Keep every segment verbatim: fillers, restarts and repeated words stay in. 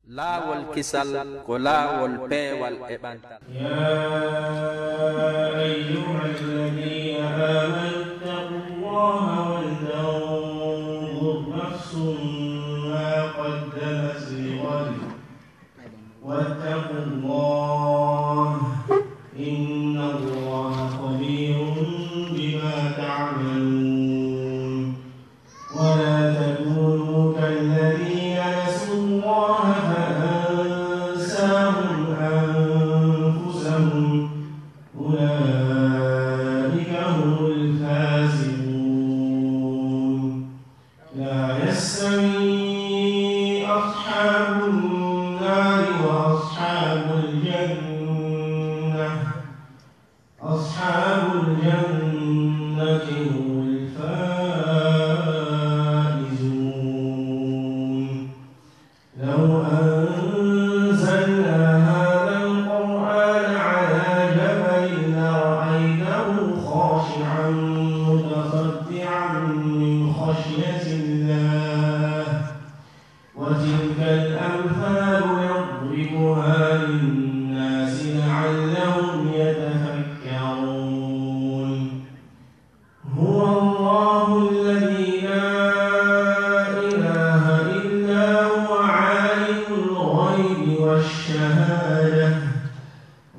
Laawol kisal ko laawol peewal e ɓantal. يا أيها الذين آمنوا اتقوا الله ولتنظر نفس ما قدمت لغد واتقوا الله إن الله خبير بما تعملون. ولا تكونوا كالذين نسوا الله فأنساهم أنفسهم أولئك هم الفاسقون. لا يستوي أصحاب النار وأصحاب الجنة أصحاب الجنة هم الفائزون. لو أنزلنا هذا القرآن على جبل لرأيته خاشعا متصدعا من خشية الله وتلك الأمثال نضربها للناس لعلهم يتفكرون. هو الله الذي لا إله إلا هو عالم الغيب والشهادة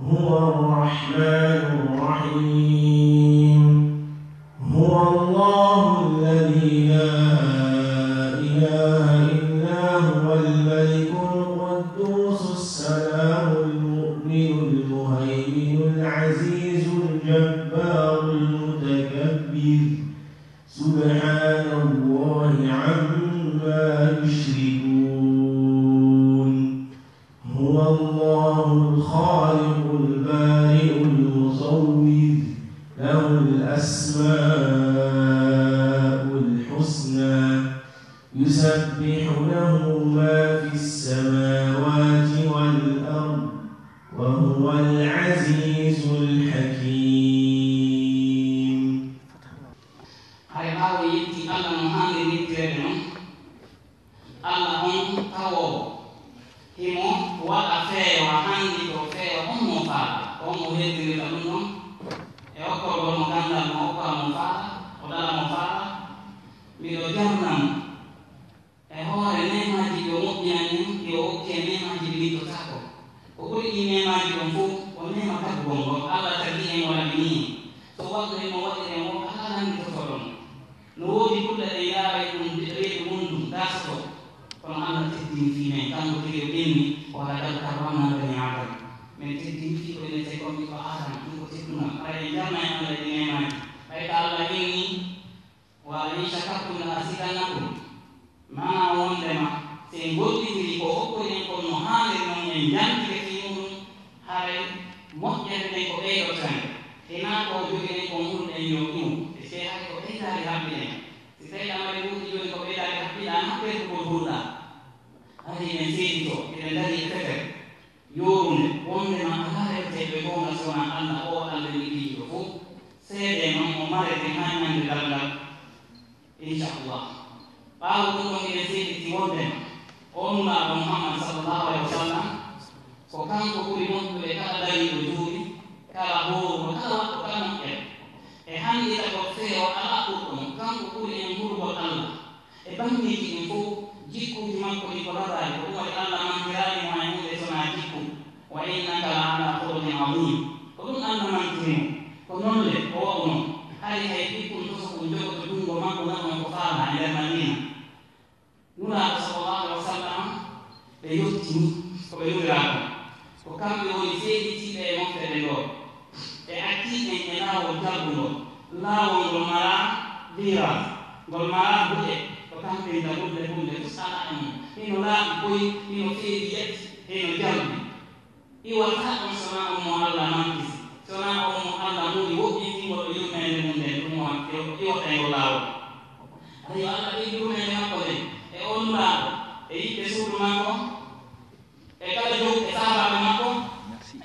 هو الرحمن الرحيم. هو الله الذي لا إله إلا هو الملك القدوس السلام المؤمن المهيمن العزيز الجبار المتكبر. سبحان الله عما يشركون. هو الله الخالق البارئ المصور له الأسماء الحسنى يسبح له ما في السماوات والأرض وهو العزيز الحكيم. Haray ɓaawo yetti Allah no haaniri yettireede non, Allah on tawoowo, himo waɗa feewa, hannditoo feewa on mo faala, on o heddirirta ɗum ɗon, e okkorgol mo ganndal mo okka mo faala, o dala mo faala. Miɗo jarna mo e hoore neemaaji ɗi o moƴƴinani en, ɗi o okki en, neemaaji ɗi min totaako. Ko ɓuri ɗii neemaaji ɗon fow, ko neema tagugol ngol. Allah tagi en, o labini en. So waɗɗo himo waɗiri en woo, alaa lannditotooɗo mo. No woodi kulle ɗe yaaray ɗum reedu mum ndun, daasotoo. Kono Allah teddini fii men, kanko tigi o inni, "ولقد كرمنا بني آدم." Men teddini fii ko innetee kon ɓiɗɗo Aadama, ɗum ko teddungal. Haray en jarna e Allah e ɗii neemaaji. Ɓay ka Allah inni, "ولئن شكرتم لأزيدنكم." Maanaa wondema, si en gollitirii ko okkoyɗen kon no haaniri non, en jantike fii muɗum, haray moƴƴere nden ko ɓeydorta en. Hinaa ko jogiɗen kon huluɗen yo iwu, e si haray ko ɓeydaari haɓɓiɗen. Si tawii a mari mbuuɗi jooni ko ɓeydaari haɓɓiɗaa, haa ɓeydugol huluɗaa. Haray men seeditoo, eɗen ndarii e fetere yoorunde, wondema alaa reweteeɗo e goonga si wonaa Allah, oo Alla Liggiijo fow. Seedee non, o marete haa ɲande darngal. Inchallah. Ɓaawo ɗum ɗon, hiɗen seediti wondema oo Nulaaɗo Muhammad sallallahu alayhi wa sallam, ko kanko ɓuri moƴƴude kala dariiɗo juuɗe, kala hooruɗo, kala waɗɗo kala moƴƴere. E hannditagol feewa alaa ɓurɗo mo, kanko ɓuri en hulugol Allah. E banngeeji ɗin fow, jikkuuji makko ɗin ko laraali, ko ɗum waɗi Allah mantiraali mo hay huunde so wonaa jikku. "وإنك لعلى خلق عظيم." Ko ɗum Allah mantiri mo. Ko non le o wa'unoo. Hari hay pikkun tosokkun jogoto junngo makko nano on ko faalaa e nder Madiina. Nulaaɗo sallallahu alaihi wa sallam, ɓe yottini ko ɓe nuliraa kon. Ko kamɓe woni seeditiiɓe e moftere ngoo. Ɓe accii en e laawol jalbungol, laawol ngol maraa virage, ngol maraa buƴe, ko tampinta ɓulde ɓulde fus alaa e mum. Hino laaɓi boy, hino feewi yatti, hino jalbi. Iwataa ɗon so wonaa on mo Allah mankisi, so wonaa on mo Allah muuri woɗɗintingol e yurmeende mum nden, ɗum o iwata e ngol laawol. Ayo Allah ɓeydu yurmeende makko nden, e on Nulaaɗo, e yiɓɓe suudu makko, e kala jokku, e sahaabaaɓe makko,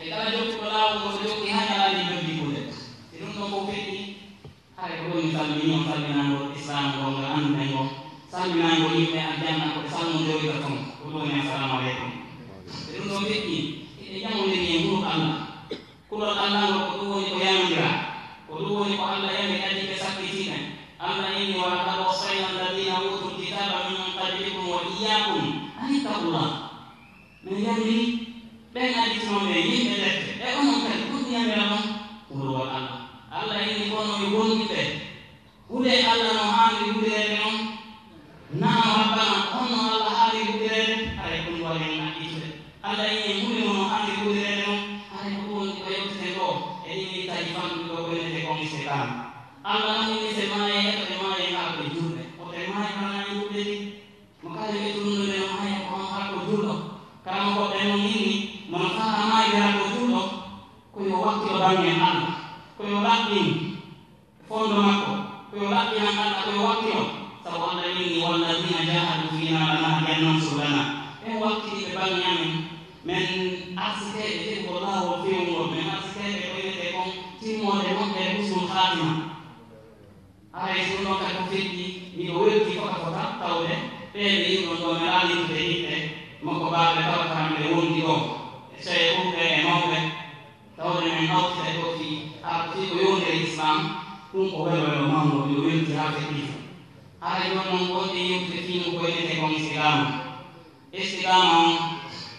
e kala jokkuɗo laawol ngol, jokki haa ɲalande joggi kuuɗe. Si ɗum ɗon fof feƴƴi, haray ko ɗum mi salmini on salminaangol Islaam ngol ngal annduɗen ngol, salminaangol yimɓe aljanna ko ɓe salmondiroyta ton, ko ɗum woni assalaamu aleykum. Min yamiri ɓen additinooɓe yimɓe defte, e onon kadi, ko ɗum yamira non? Hulugol Allah. Allah inni kono yo bonɗi ɓe. Hulee Allah no haaniri hulireede non? Na'am, Rabbana, honno Allah haaniri hulireede? Haray ko ɗum waɗi en aɗɗitude. Allah inni en huli mo no haaniri hulireede non? Haray ko ɗum woni ko yewteten ɗoo, e ɗin mittaaji fanɗuɗi ɗoo ko wi'etee kon istiqaama. Allah non inni si en maayii, eto en maayii haa ko e juulɓe. Woto en maayu haa en juulɓe ɗi. Mo kala yo ƴettu ɗum ɗoo nde no maaya ko on haa ko juulɗo. Karamokooɓe non inni, mo no faha maayde haa ko juulɗo, ko yo wakkilo bannge Allah, ko yo laɓɓin fondo makko, ko yo laɓɓinan Allah, ko yo wakkilo. Sabu Allah inni, "Walladiina jaahadu fiinaa lanahdiyannahum subulanaa." Ɓen wakkiliiɓe bannge amen, men arsikeeɓe heɓugol laawol feewungol, men arsikeeɓe ko wi'etee kon timmoode moƴƴere, husnul khaatima. Haray si ɗum ɗon kadi ko feƴƴi, miɗo weltii fota fota tawde ɓee ɓe yimɓe on ɗoo mi raalitude yimɓe makko baaɓe tawata hannde wondi ɗoo, e seyɗuuɓe e mawɓe, tawde men hawtita e ɗoo fii, haa ko fii ko yowndere Islaam, ɗum ko welo welo mawngo, miɗo weltii haa feƴƴii fof. Haray jooni non wonɓe yewtude fii mum ko wi'etee kon istiqaama. Istiqaama on,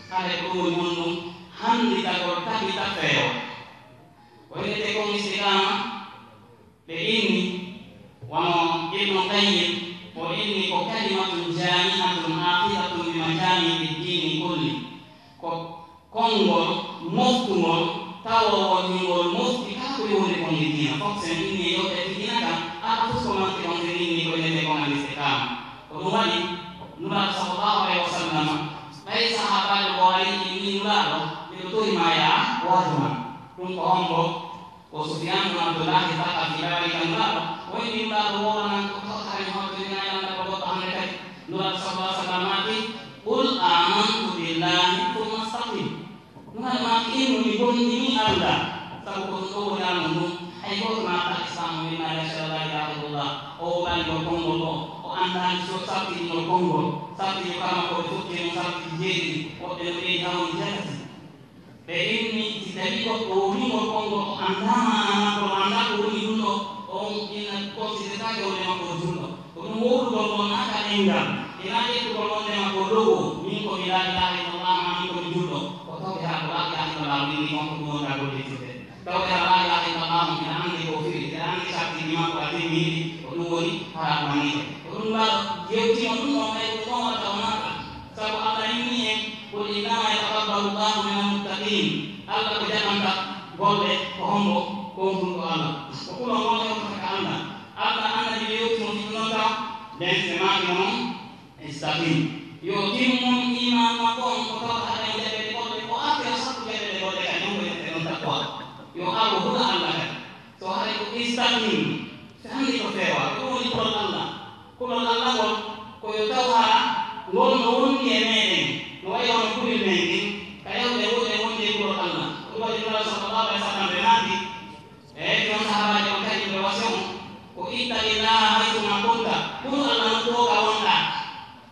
haray ko ɗum woni honɗum? Hannditagol tabita feewa. Ko wi'etee kon istiqaama, ɓe inni, wano Ibnu Qayyim, o inni ko kalimatun jaami'atun akhizatun bi majaami'i diini kulli. Ko konngol moftungol, tawa won hingol mofti kala ko yowndi kon e diina. Fof sen inni e yewtere diina kan, aɗa fof ko manti on sen inni ko wi'etee kon al istiqaama. Ko ɗum waɗi, Nulaaɗo sallallahu alayhi wa sallam, ɓay sahaabaajo goo ari inni, "Nulaaɗo, miɗo tori ma yaa waaju ma." Ɗum ko hombo? Ko Sufyaan bun Abdullahi Saqafi, laarii ka Nulaaɗo, o inni Nulaaɗo, "Woowanan ko tawata mi hollirina e Alla ko goɗɗo hannde kadi." Nulaaɗo sallallahu alaihi wasallam maaki, "Qul amantu billahi thumma istaqim." Nulaaɗo maaki, "Innu mi gomɗini Alla, sabu ko ɗum ɗoo woni Alla ngun." Hay gooto naatataa Islaam o winnaali ashhadu an la ilaha illallah. O woolaali ngol konngol ɗoo, o anndaali so sarti ngol konngol, sarti yo kala ko ɓe tokki mum, sarti jeeɗiɗi, woɓɓe no ɓeydi hawri jeetati. Ɓe inni, si tawii goɗɗo wowlingol konngol, o anndaama, a anndaa ko, anndaa ko woni ɗum ɗoo, on ina considéretaake wonde makko o julɗo. Ko ɗum wowlugol ngol, naa ka ɗemngal, ina ƴettugol wonde makko dogo, min ko mi laa ilaaha illallah, maa min ko mi julɗo. Ko tawde haa ko laa ilaaha illallah woni kon ko ɗum wonɗaa gollirtude. Tawde haa laa ilaaha illallah ina anndi ko firi, ina anndi sartiiji makko a timmiiɗi, ko ɗum woni haa ko mannite. Ko ɗum laa yewtiima ɗum ɗon, hay ko ɗum ɗon wata o naata. Sabu Allah inni en, "Qul innama yataqabbalu Allahu minal muttaqin." Allah ko jaɓanta golle ko hombo? Ko on ɗum ko Allah. Ko kulol ngol hewtata ka Allah. Allah annabi ɓe yewti mo fiɓnota, nden ɓe maaki mo non, "Istaqim." Yo timmun iman makko on, ko tawata haɗa mo jaɓeede golle, o artira sakko jaɓeede golle kadi, on ko yewte ɗon taqwa. Yo Allah hula Allah kadi. So haray ko istaqim, so hannde ko feewa, ko ɗum woni kulol Allah. Kulol Allah ngol, ko yo taw hara ngol no wondi e meɗen, no wayi wano kulol men ngol, ka yawde woni e wondi e kulol Allah. Ko ɗum waɗi Nulaaɗo sallallahu alaihi wasallam ɓe maaki, e on sahaabaajo on kadi ɓe wasiya on, ko ittaqillaha haythu ma kunta, hulu Allah nokku wo ka wonɗaa.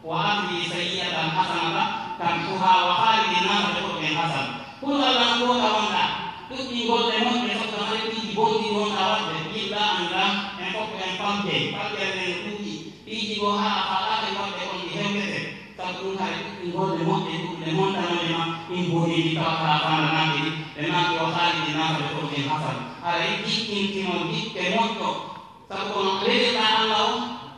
Wa atbi sayyi'atal hasanata tamhuha wa khalidin nasa bi khuluqin hasan. Hulu Allah nokku wo ka wonɗaa. Ɗuɗɗin golle moƴƴe, sabu ko mari piiji bonɗi ɗi wonɗaa waɗde. Yiɗ laaɓandiraa, en fof ko en famɗe. Famɗere nden no ɗuuɗi. Piiji goo haa a faalaaka e waɗde kon ɗi hewtete. Sabu ɗum haray ɗuɗɗin golle moƴƴe, ɗuɗɗe montanooje ma, ɗin boneeji tawata a faandanaaki ɗi. Ɓe maaki wa khalidin nasa bi khuluqin hasan. Haray jiɗɗintinoo jikke moƴƴo. Sabu ko no rewirɗaa Allah o,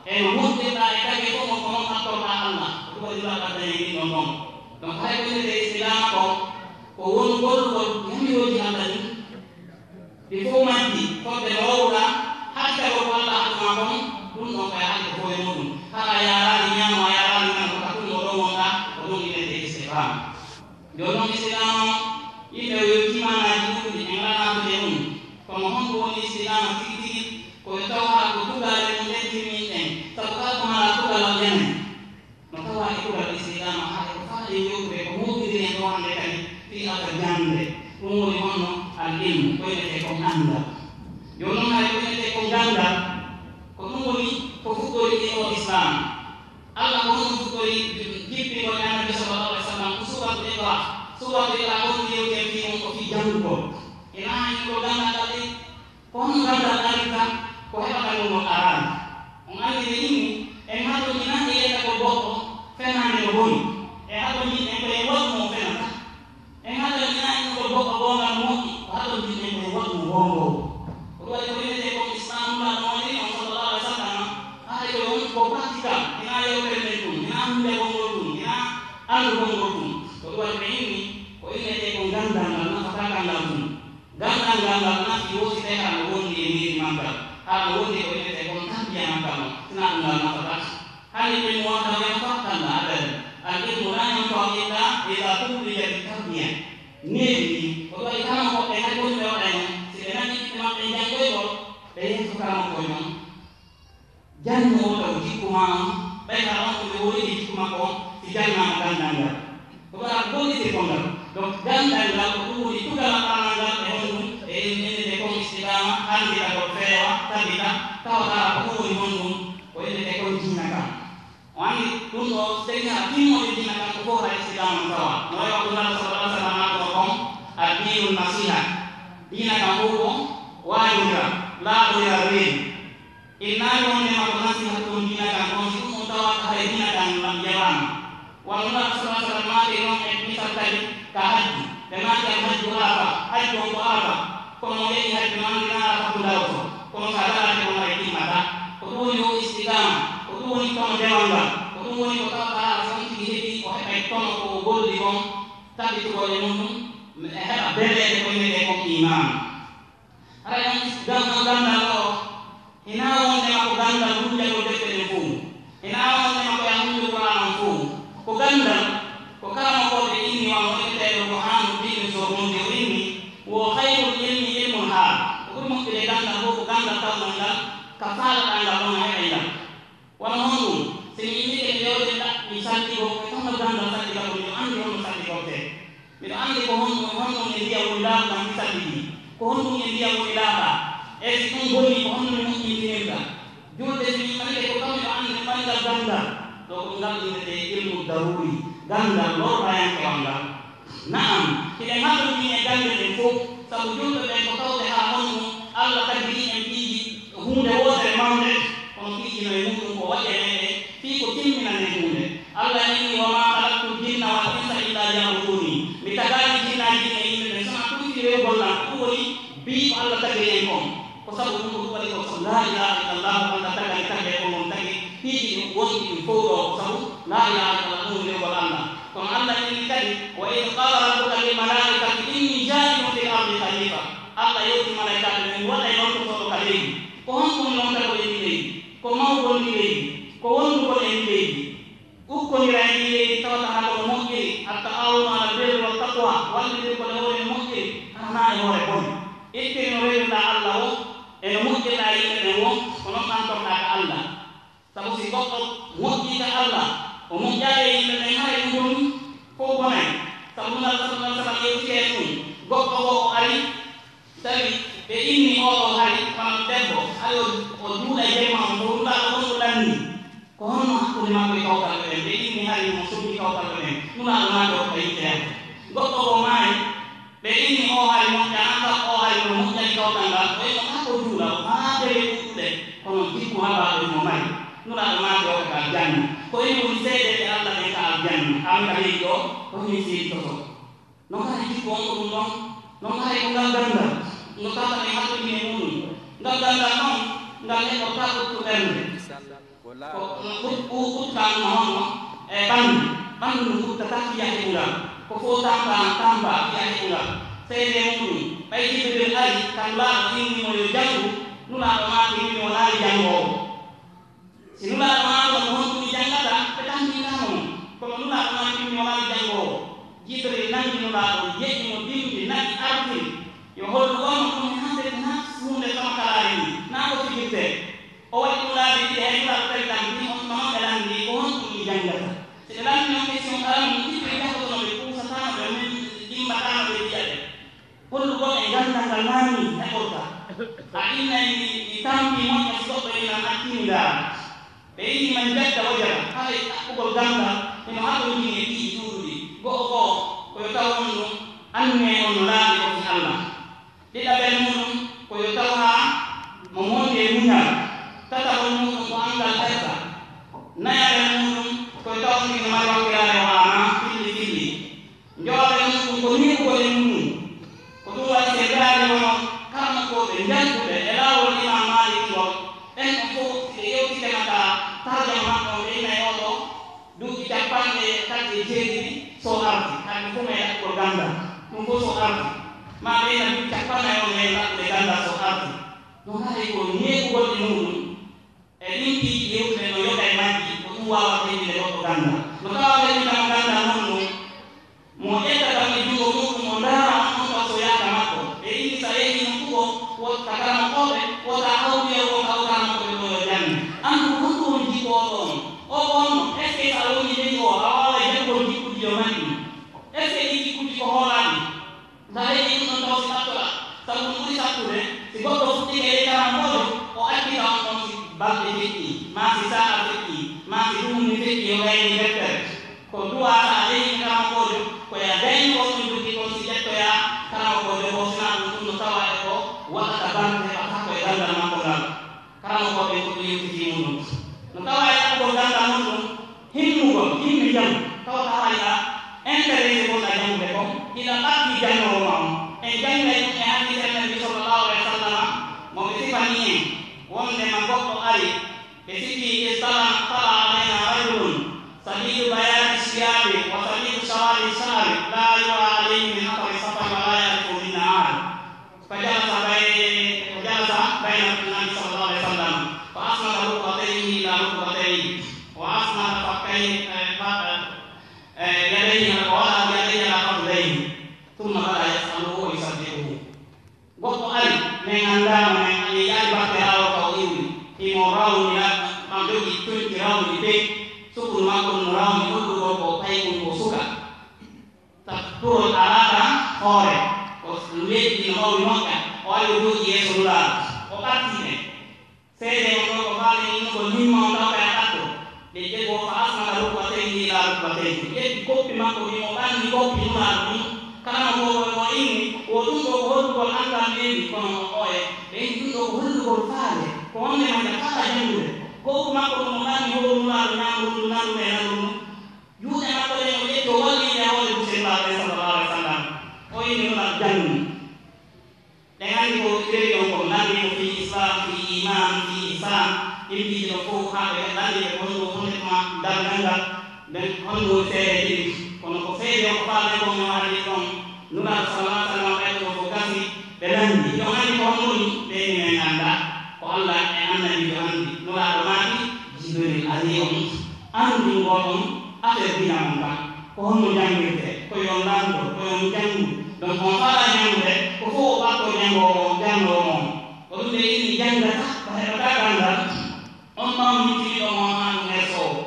e no moƴƴirɗaa e kake fof, ko noon nattorɗaa Allah. Ko ɗum waɗi Nulaaɗo addani en ɗin ɗon ɗon. Donc, hay ko innetee istiqaama ko, ko won gollugol yamirooji Allah ɗin, ɗi fof majji, fodde no wowɗaa, hattagol ko Allah addu maa kon, ɗum ɗon ko yahaali ko fof e muuɗum. Hara a yaaraali ñaamo, a yaaraali nano, ko ka ɗum ɗon wonɗaa, ko ɗum innetee istiqaama. Jooni non, islaam on, yimɓe o yewtii maanaaji ɗuuɗuɗi, en alaa naatude e mum. Kono honko woni islaama tigi tigi? Ko yo taw haa ko tugaale mum ɗen timmi en, sabu kala ko mara tugal o ƴame. No tawa e tugal islaama, haa e ko faala en yewtude, ko moƴƴude en ɗo hannde kadi, fii aka jannde. Ɗum woni honno? Al ilmu, ko innetee kon anndal. Jooni non, hay ko innetee kon ganndal, ko ɗum woni ko fuɗɗori e o islaam. Allah ko honno fuɗɗori jippingol e Annabi sallallahu alaihi wasallam? Ko suuratu Iqra. Suuratu Iqra, ko honno yewti en fii mum? Ko fii janngugol. Ina anndi ko ganndal ngal ɗi, ko honno ganndal arirta? Ko heɓata ngol ngol araani. On anndi ɓe inni, en hatonjinaaki e yettagol goɗɗo fenaande no boni. En hatonji Ko ɗum waɗi ɓe inni, ko innetee ko ganndal ngal nafataa ka ngal ɗum. Ganndal ngal ngal nafi wositee haa no wondi e miiji maggal, haa no wondi ko innetee kon tarbiya maggal on, sinaa ɗum ngal nafataa. Hani ilmu wonta o yanfa kalla abadan. Al ilmu la yanfa illa ida ubrija bi tarbiya. Neeɓi ndi, ko ɗum waɗi kala ko ɓe hari woni ɓe waɗa e non, si ɓe nani ɓiɓɓe maɓɓe janngoygol, ɓe yeeso kala ko e non. Jannu o taw jikku ma on, ɓay kala on ko ɓe woni e jikku makko on, si jannaama ganndal ngal. Ko ɗum waɗa gollitirgol ngal. Donc, ganndal ngal ko ɗum woni tugal alqur'aanal ngal e honɗum, e en innde kon istiqaama, annditagol feewa, tabita, tawata ko ɗum woni honɗum, ko innde kon diina kan. O anndi ɗum ɗo, so tawii a timmoode diina kan, ko fof hay istiqaama no tawa. No wayi ko Nulaaɗo sallallahu alaihi wasallam maakno kon, "Ad-diinu nasiha." Diina kan fof ko waajondira, laaɓondira reedu. Innaali wonde ma ko nasiha ɗum diina kan kon, si ɗum on tawata hay diina kan lam yawaama. Wano Nulaaɗo sallallahu alaihi wasallam maaki non e misal kadi ka hajju. Ɓe maaki al hajju Arafa, hajju on ko Arafa. Kono mo yehi hajju no anndi na Arafa ko daroto. Kono sa daraaki on hay timmata. Ko ɗum woni o istiqaama, ko ɗum woni kono dewal ngal, ko ɗum woni ko tawata si on tigi heɓi, o heɓay kono ko o golli kon, tabbitugol e mum ɗum, e heɓa beleede ko innetee kon iman. Haray on gam-, ganndal o, hinaa wonde ma ko ganndal hujjagol defte ɗen fow. Hinaa wonde ma ko ya hujju Qur'aana on fow. Ko ganndal, ko karamokooɓe inni, wano wonetee ɗo ko Burhaanu Diini Sornuuji o inni, wo khayrul ilmi ilmul haal. Ko ɓuri moƴƴude ganndal fow ko ganndal tawngal ngal, ka faalaɗaa ngal on a heɓay ngal. Wano honɗum? Si mi innike mi yewde ɗaɓɓi salligo, ko honno ganndal salliga ko miɗo anndi honno salligortee. Miɗo anndi ko honɗum, honɗum e ndiyam woni laaɓu ngal mi salligi. Ko honɗum e ndiyam woni laaɓa. E si ɗum boni, ko honno mi moƴƴintinirta. Julde si mi manike ko kam miɗo anndi mi ɓanngal ganndal. Ɗo ko ɗum ngal innetee ilmu daruuri, ganndal lorɗayankewal ngal. Na'am, hiɗen haɗondini e gannde ɗen fof, sabu julɓe ɓen ko tawɓe haa honno Alla tagiri en piiji huunde wootere mawnde, kono piiji no e muɗum ko waɗi e meɗen fii ko timminande huunde. Alla inni, "Wa maa khalaqtul jinna wal insa illa liya'buduni." Mi tagaani jinnaaji ɗin e yimɓe ɓen, so a tun fii rewugol lan, ko ɗum woni bii ko Alla tagiri en kon. Ko sabu ɗum ko ɗum waɗi ko sabu laa ilaaha illallah, ko Alla tagani tagee kon on tagi piiji ɗin wonɗi ɗin fow ɗoo, ko sabu laa ilaaha illallah, ɗum woni rewugol Alla. Kono Alla inni kadi, "Wa idh qala rabbuka lil malaikati inni ja'ilun fil ardi khalifa." Alla yewti malaykaaɓe ɓen, "Mi waɗay lontotooɗo ka leydi." Ko honɗum lontagol e ndii leydi? Ko mawgol ndii leydi? Ko wondugol e ndii leydi? Ukkondiral e ndii leydi tawata hara kono moƴƴiri, at-ta'awunu alal birri wat taqwa, wallindirgol e hoore no moƴƴiri, hara naa e hoore bone. Ittir no rewirɗaa Alla woo, e no moƴƴirɗaa e yimɓe ɓen woo, ko non ɓantorɗaa ka Alla. Sabu si goɗɗo moƴƴii ka Alla, o moƴƴaali e yimɓe ɓen, haray ɗum ɗum fof bonay. Sabu Nulaaɗo sallallahu alaihi wasallam yewtike e ɗum. Goɗɗo goo o ari, tawi ɓe inni oo ɗoo hari, kono debbo, ari o, o juula e jemma on, ko Nulaaɗo on ko lanni. Ko honno hakkunde makko e kawtal ɓe ɓen? Ɓe inni hari mo soppi kawtal ɓe ɓen. Nulaaɗo maaki o ko yitte yam. Goɗɗo goo maayi, ɓe inni oo hari moƴƴaaka, oo hari no moƴƴani kawtal ngal. O inni kaa ko juula, o haa dere ɗuɗɗuɗe, kono jikku haɓaaɓe mo mari. Nulaaɗo maaki o ko ka aljanna. Ko ene woni seedeeɓe Alla ɓen ka aljanna. Aan ka leydi ɗoo, ko himi seeditoto. No kadi jikku on ko ɗum ɗon, no kadi ko ngal ganndal, no tata men hakkondini e muɗum. Ngal ganndal noon, ngal heɓortaa ɓuttu ɓernde. Ko ɓut-, ɓu-, ɓuttu kan no honno? E ɓanndu, ɓanndu ndu ɓuttata fiya heɓungal. Ko fof tampa, tampa fiya heɓungal. Seede muɗum, ɓay Jibril ari, kan Nulaaɗo inni mo yo janngu, Nulaaɗo maaki min mi wonaali janngoowo. Si Nulaaɗo maaki on ko honɗum mi janngata, ɓe tampi kan mo. Kono Nulaaɗo maaki min mi wonaali janngoowo. Jibril nanngi Nulaaɗo, yeƴi mo dimbi, naɓi, artiri. Yo hollu on mo ɗum mi hannde ko naa huunde kama kalaari ni, naa ko fijirtee. O waɗi ɗum laabi ɗiɗi, hay Nulaaɗo tawi lamndi, on tuma noon ɓe lanndi, ko honɗum mi janngata? Si ɓe lanndi noon question kala mo, Jibril jahotono ɓe, puusataano ɓe, min ɗimmataano ɓe, wiya ɓe. Hollu goɗɗo e ganndal ngal maani heɓorta. A innay mi, mi tampi moƴƴa si goɗɗo innan acci mi ndaara. Ɓe inni man jadda wajaba, haray ɗaɓɓugol ganndal hino haɗondini e piiji ɗuuɗuɗi. Go'o goo, ko yo taw on ɗum anniyee on no laaɓi on e Alla. Ɗiɗaɓel muɗum, ko yo taw haa mo wondi e muñal. Tataɓol muɗum ko anngal hersa. Nayaɓel muɗum, ko yo taw on tigi no mari wakkiraare o aama filli filli. Njoɓaɓe muɗum ko niɓugol e muɗum. Ko ɗum waɗi si en ndaari wano karamokooɓe njantuɓe e laawol Imaam Maalik ngol, ɓen ɗon fof si ɓe yewtike ma ka tarjama maɓɓe on, ɓe innay oo ɗoo duuɓi capanɗe tati e jeeɗiɗi so arti. Kamɓe fof ɓe ɗaɓɓugol ganndal. Ɗum fof so arti, ma ɓeyna duuɓi cappanɗe on ɓe ɗaɓɓude ganndal so arti. Donc haray ko neeɓugol e muɗum. E ɗin piiji yewtude no yoga e majji, ko ɗum waawata heɓinde goɗɗo ganndal. No tawa wellinta mo ganndal honɗum? Mo ƴetta kam e junngo muɗum, o ndaara on, on taw so yaaka makko. Ɓe inni sa yehi nokku goo, wota karamokooɓe, wota awliya, wota o karamokooɓe ɗo yo jannge. An ko honɗum woni jikku oo ɗoo on? Oo on, est-ce que sa woni leydi oo, a waaway janngol jikkuuji yo mari ɗum? Est-ce que ɗii jikkuuji ko hoolaaɗi? Sa heɓii ɗum ɗon taw si ɓattoɗaa, sabu ɗum ɓuri sattude, si goɗɗo fuɗɗike e ley karamokoojo, o accita on ɗon si balɗe feƴƴii, maa si saa'a feƴƴii, maa si dumunni feƴƴii, o gayni deftere. Ko duwaa sa yehii karamokoojo, ko ya gayni on ɗon jogii kon si ƴettoyaa karamokoojo goo, sinaa ɗum ɗum no tawaa e ko waɗata barke heɓata ko e ganndal makko ngal. Karamokooɓe ko ɗum yewti fii muɗum. No tawaa e ɗaɓɓugol ganndal muɗum, himmugol, himmi jam, tawata haray a intéressé won a janngude kon, ina ɓatti jannoowo ma on. En janngay ɗum e hadiise Annabi sallallahu alaihi wasallam, mo ɓe sifani en, wonde ma goɗɗo ari, ɓe sifi, "Istala-, tala alaina rajulun, sadidu bayadi siyabi, wa sadidu sawadi sha'ri, la yura alaihi min athari safari, wa la ya'rifu minna ahad." فجلس بي-، فجلس بين النبي صلى الله عليه وسلم، فأسند ركبتيه إلى ركبتيه، وأسند فكيه، آه، ف-، آه، يديه، ووضع يديه على فخذيه، ثم بدأ يسأله ويصدقه. Goɗɗo ari, min anndaa mo, min anndi yaari batte haa o taw iwri. Himo rawni, ma jogii conci rawni pe, sukuru makko no rawni, hollugol ko paykun ko suka. Taw turol alaaka hoore, o weeɓi no mawni moƴƴa, o ari o jooɗi yeeso Nulaaɗo, o ɓatti ɓe. Seede on ɗoo ko faale innugol himma on taw kay a ɓatto. Ɓe ƴeewi o fa asnada rukbatayhi ila rukbatayhi. Ƴetti koppi makko ɗin, o ɓanni koppi Nulaaɗo ɗin. Kala mo ko o inni, wo ɗum ɗoo ko hollugol anndal weeɓi, kono o oye. Ɓe inni ɗum ɗoo ko hollugol faale, ko wonde ma jaɓataa janngude. Koppi makko ɗum o ɓanni hoore Nulaaɗo ñaamuru ndu, nanru e nanru ndu. Juuɗe makko ɗen o ƴetti o wallini e hoore Busiri Nulaaɗo sallallahu alaihi wasallam. O inni Nulaaɗo janngu. Ɗen anndi ko rewi ɗon kon, lanndi ko fii Islam, fii Iman, fii Ihsan, ɗin piiji ɗon fof haa ɓe lanndi ɓe ko honɗum woni ma darngal ngal, nden honɗum woni seedeeji ɗin. Kono ko seede on ko faale kon no hadiis ɗon, Nulaaɗo sallallahu alaihi wasallam ɓay ɗum fof gasi, ɓe lanndi. Hiɗon anndi ko honɗum woni? Ɓe inni men anndaa, ko Allah e Annabiijo anndi. Nulaaɗo maaki, Jibril arii on. Anndingol on affaire diina mon kan, ko honno janngirtee, ko yo on lanndo, ko yo on janngu. Donc, on faalaa janngude, ko fof o ɓattoo janngoowo on, janngoowo on. Ko ɗum ɓe inni janngata, ko heɓataa ganndal, on ɓammintinɗo mo haa ɗum hersoowo.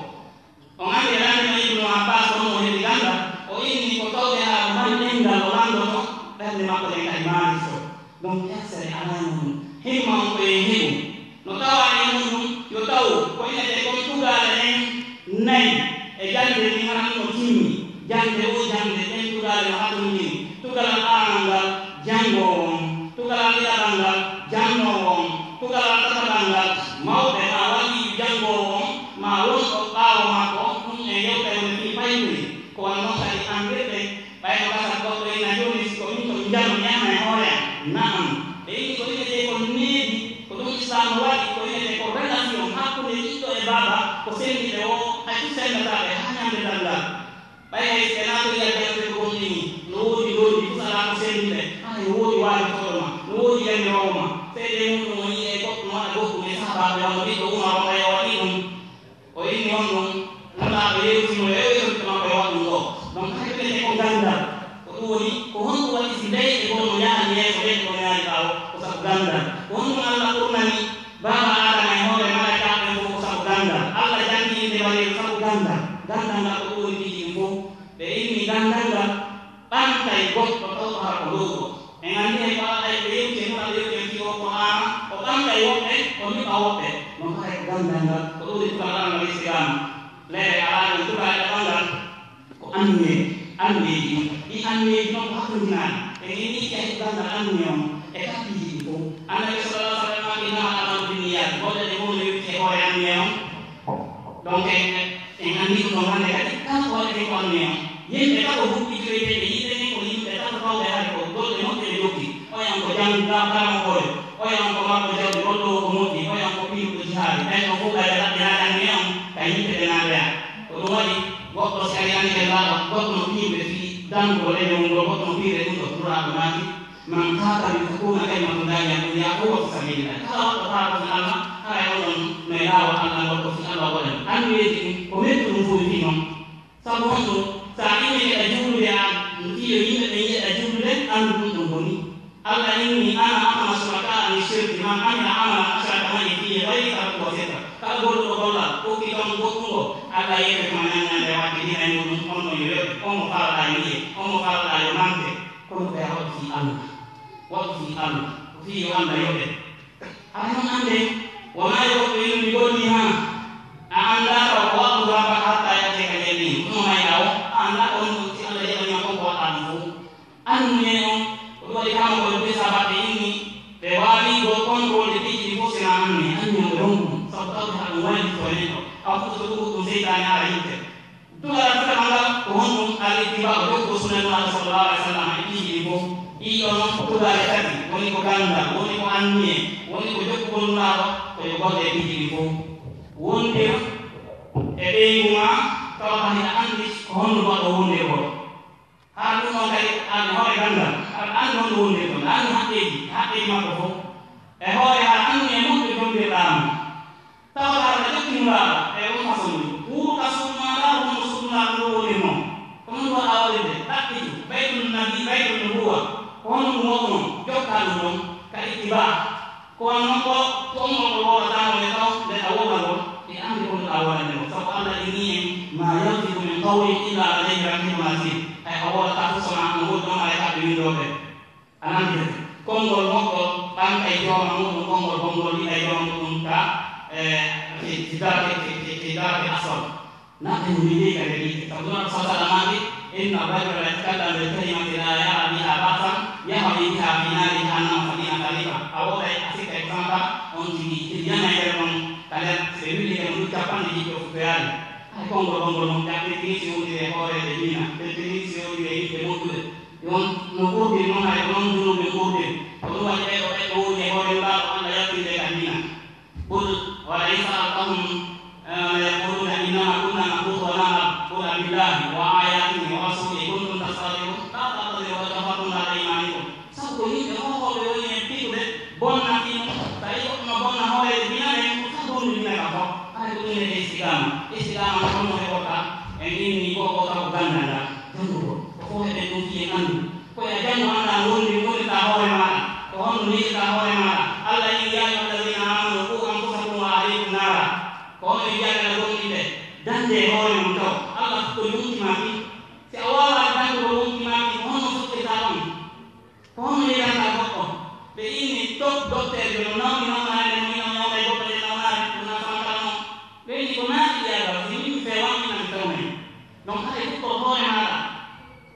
On anndi e lanndino Ibnu Abbaas, on mo heɓi ganndal, o inni ko tawde haa o mari ɗemngal o lanndoto, ɓernde makko ɗen kadi maandito. Donc, hersere alaa e muɗum. Himma on ko e heɓu. No tawaa e muɗum, yo taw ko innetee kon tugaale ɗen nayi e jannde ndin, hara ɗum no timmi. Jannde o jannde, ɗen tugaale no hatonindiri. Tugalal aranal ngal, janngoowo on. Tugalal ɗiɗaɓal ngal, jannoowo on. Tugalal tataɓal ngal, mawɓe maa waliyu janngoowo on, maa wonɗo ɓaawo makko, ɗum en yewtay woni fii paykoy. Ko wano non kadi anndirɗen, ɓay no gasata goɗɗo ina jooni, si ko min ko mi njano mi ana e hoore am. Na'am. Ɓe inni ko innetee ko needi, ko ɗum Islaam no waɗi, ko innetee ko relation hakkunde ɓiɗɗo e baaba, ko senndi ɓe o, hay ɗum senndataa ɓe haa ñande darngal. Ɓay hay si ɓe naatorii aljanna ɓe ko gomɗini, no woodi ndondi, fus alaa ko senndi ɓe, haa no woodi waalotooɗo ma, no woodi yamiroowo ma. Seedee muɗum o yi'e goɗɗum waɗa goɗɗum e sahaabaaɓe wano ɓiɗɗo Umar on, ɓay o waɗii ɗum. O inni on ɗum, Nulaaɗo yewti mo, yewti makko e waɗɗum ɗoo. Donc, hay ɓe ko ganndal. Ko ɗum woni, ko honɗum waɗi si leyɗe goo no yaani yeeso, leyɗe goo no yaani ɓaawo? Ko sabu ganndal. Ko honɗum Allah ɓurnani baaba Aadama e hoore malaykaaɓe ɓen fof? Ko sabu ganndal. Allah janngi innde baɗeeru sabu ganndal. Ganndal ngal ko ɗum woni piiji ɗin fof. Ɓe inni ganndal ngal ɓantay goɗɗo taw ko hara ko lowɗo. En anndi hay ko Alla tawi ko yewti e Nulaaɗo, yewti en fii oo Qur'aana, o ɓanga e woɓɓe, o niɓa woɓɓe. Non haray ko ganndal ngal, ko ɗum woni tugal Alla ngal istiqaama. Leere alaa ɗon tugal e ɗaɓal ngal, ko anniye, anniyeeji ɗin. Ɗi anniyeeji non ko hakkondinaani. En inni si hay ko ganndal anniye on e kattiiji ɗin fof. Annabi sallallahu alaihi wasallam maaki, "Innamal a'maalu binniyaat." Golle ɗe fof no yewti e hoore anniye on. Donc, en, en anndi ɗum ɗon hannde kadi, kala ko waɗetee ko anniye on. Yimɓe tato huɓɓitoyteeɓe yiide ɓen ko yimɓe tato tawɓe hari ko golle moƴƴe ɓe jokki. Oya on ko jam-, ga-, karamokoojo, oya on ko marɗo jawdi, golloowo ko moƴƴi, oya on ko piiruɗo jihaadi. Ɓen ɗon fof ɓay ɓe ɗaɓɓiraade anniye on ka yimɓe ɓe naatoya. Ko ɗum waɗi goɗɗo si ari anniye laaɓa, goɗɗo no piirude fii Danngugol e ñawugol goɗɗo no piiree ɗum ɗo, Nulaaɗo maaki, "Man qaatala litakuna kalimatullaahi hiya al-ulyaa fahuwa fii sabiilillaahi." Kala waɗɗo faako fii Alla, haray on ɗon no e laawol Alla ngol, ko fii Alla o waɗani. Anniyeeji ɗin, ko mettuɗum fuu fii non. Sabu honɗum? So a immike ɗa juulude, a fii yo yimɓe ɓen yi'e ɗa juulude, anndu ɗum ɗon bonii. Alla inni, "Ana aghna shuraka'i ani shirki, man amila amalan ashraka ma'i fihi ghayri taraktuhu wa shirkahu." Kala golluɗo gollal, okki kam goɗɗungo, Alla yeeɓete ma ñannde waɗde dina e muɗum, on ɗon yo yoɓe. On mo faalaɗaa yo yi'e, on mo faalaɗaa yo mante. Kono ɓe a waɗi fii Alla. Waɗu fii Alla. Ko fii yo Alla yoɓe. Haray non annde, wonaa yo goɗɗo innu mi gollii haa. A anndaa taw ko waɗɗu haa baka hatta yattee ka njelli. Ɗum o mayɗaa o, a anndaa ko on si Alla jaɓanii ma kon ko waɗɗaa ɗum fow. Anniye on, ko ɗum waɗi kama ko ɓe Musa baɗɓe inni, ɓe waawi ɗo contrôle piiji ɗi fof sina anniye, anniye on ɓe ronku ɗum, sabu tawde haa ɗum waylitoo e neɗɗo, aw fof so ɗum ɗum seytaane ara yitte. Dugal alfiɗa ngal ko honɗum? Al ittiba'u, jokkugo sunna Nulaaɗo sallallahu alaihi wasallam e piiji ɗi fof. Ɗiɗo noon ko dugaale tati, woni ko ganndal, woni ko anniye, woni ko jokkugol Nulaaɗo, ko yo golle e piiji ɗi fof. Wondir e ɓeyngu maa, tawata hiɗa anndi ko honno goɗɗo wondirgol. Haa ɗum noon kadi, aan e hoore ganndal, aɗa anndi honno wondirgol, aɗa anndi haqqeeji, haqqeeji makko fof. E hoore aɗa anndi e moƴƴo jonndirɗaa mo. Tawata aɗa jokki Nulaaɗo e on façon ɗum. Wuur ka suudu maa ngaa, wonno suudu maa ɗum ɗo wonirnoo. Ko noon waɗaa waɗirde, ɗaɓɓitu, baytul nabi, baytul nubuwa. Ko honno ɗum waɗunoo? Jokkaa ɗum ɗon, ka ittibaa. Ko waɗi noon ko, ko on ngol wowlataango nde taw, nde a wowlangol, e anndi ko ɗum a wowlande ngol. Sabu Alla inni en, "Ma yalfidu min qawlin illa ladayhi raqibun atid." Hay a wowlataa fof so wonaa on woni ɗon, aray kamɓe winndooɓe. A nandi kadi. Konngol moƴƴo ɓantay jooma muɗum, konngol bonngol yiɗay jooma muɗum ka, e, fi, fi darki, fi, fi, fi darki asfal. Naɓɓe no liggey ka nder yiite. Sabu Nulaaɗo sallallahu alaihi wasallam maaki, "Inna rajula la yatakallamu bil kalimati la yara biha ba'san, yahwi biha fi nari jahannama sab'ina kharifa." A wooday a sikkay ko samata, on tigi, tigi yana e nder ɗon, ka nder, si ɓe willike mo ɗum capanɗe jiɗɗo fuɗɗoyaade. Hay konngol bonngol mum, ƴaɓɓe tigi si wondiri e hooreeɓe diina, ɓe tigi si wondiri e yimɓe moƴƴuɓe. Yon no ɓurdiri noon, hay ko noon junuuɓe ɓurdiri. Ko ɗum waɗi ɓee ɗo ɓe woni e hoore Nulaaɗo, Alla yaltinde ka diina. قل ولئن سألتهم، آه، ليقولن إنما كنا نخوض ونلعب، قل أبالله وآياته ورسوله كنتم تستهزئون، لا تعتذروا قد كفرتم بعد إيمانكم. Sabu ko yimɓe hohooɓe woni heen pikude, bonna ɗum, tawi goɗɗo no bonna hooreeɓe diina en, ko sabu wonde diina ka fof. Hay ko ɗum wiyetee istiqaama. Istiqaama ko honno heɓorta? En inni ko, ko taw ko ganndal ngal, janngugol. Ko fof heɓen ɗum fii en anndu. Ko e janngo anndaa wonde wonirtaa hoore maaɗa, ko honno neɗirtaa hoore maaɗa. Alla inni, "Yaa ayyuhal laziina aamanu quu anfusakum wa ahliikum naara." Ko honno e jagana gomɗinɓe, dañde e hoore mum taw. Alla fof ko yonki maa ɗin. Si a waawaa janngude wonki maa ɗin, ko honno soƴƴirtaa ɗon? Ko honno yeerantaa goɗɗo? Ɓe inni, "Top dokteer yo no nawni nawnaare, no ina nawna e goɗɗo nde nawnaare, ko na famataa noon." Ɓe inni, "Ko naati yaagal, si min mi feewaama, ina mi tawnay." Donc, haɗa e huɓɓor hoore maaɗa.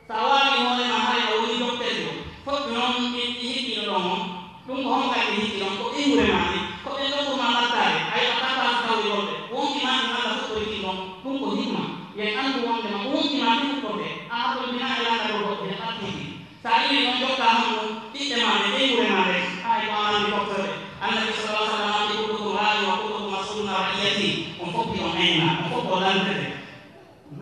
So a waawi hoore ma, haray a woni dokteejo. Fof noon, ɗi, ɗi hikkiino ɗon on. Ɗum ko honka ɗi hikki ɗon? Ko ɓeynguure maa ɗi. Ko ɓen ɗon ɓurma ɓattaade. A yoɓataa paasi tawi golle. Wonki maa ɗi malla fof ko hikki ɗon. Ɗum ko hikma. Yen anndu wonde ma ko wonki maa ɗi huɓɓorde. A haɓɓondinaa e lanndagol goɗɗo, ene ɓatti hikki. So a iwii ɗon, jokkaa honɗum? Ɓiɓɓe maa ɓe, ɓeynguure maa nden. Haray ko a lanndi doktoore. Annabi sallallahu alaihi wasallam wi, "Kullukum raa'in wa kullukum mas'ulun an ra'iyyatihi." On fof hiɗon ayna. On fof ko lanndete.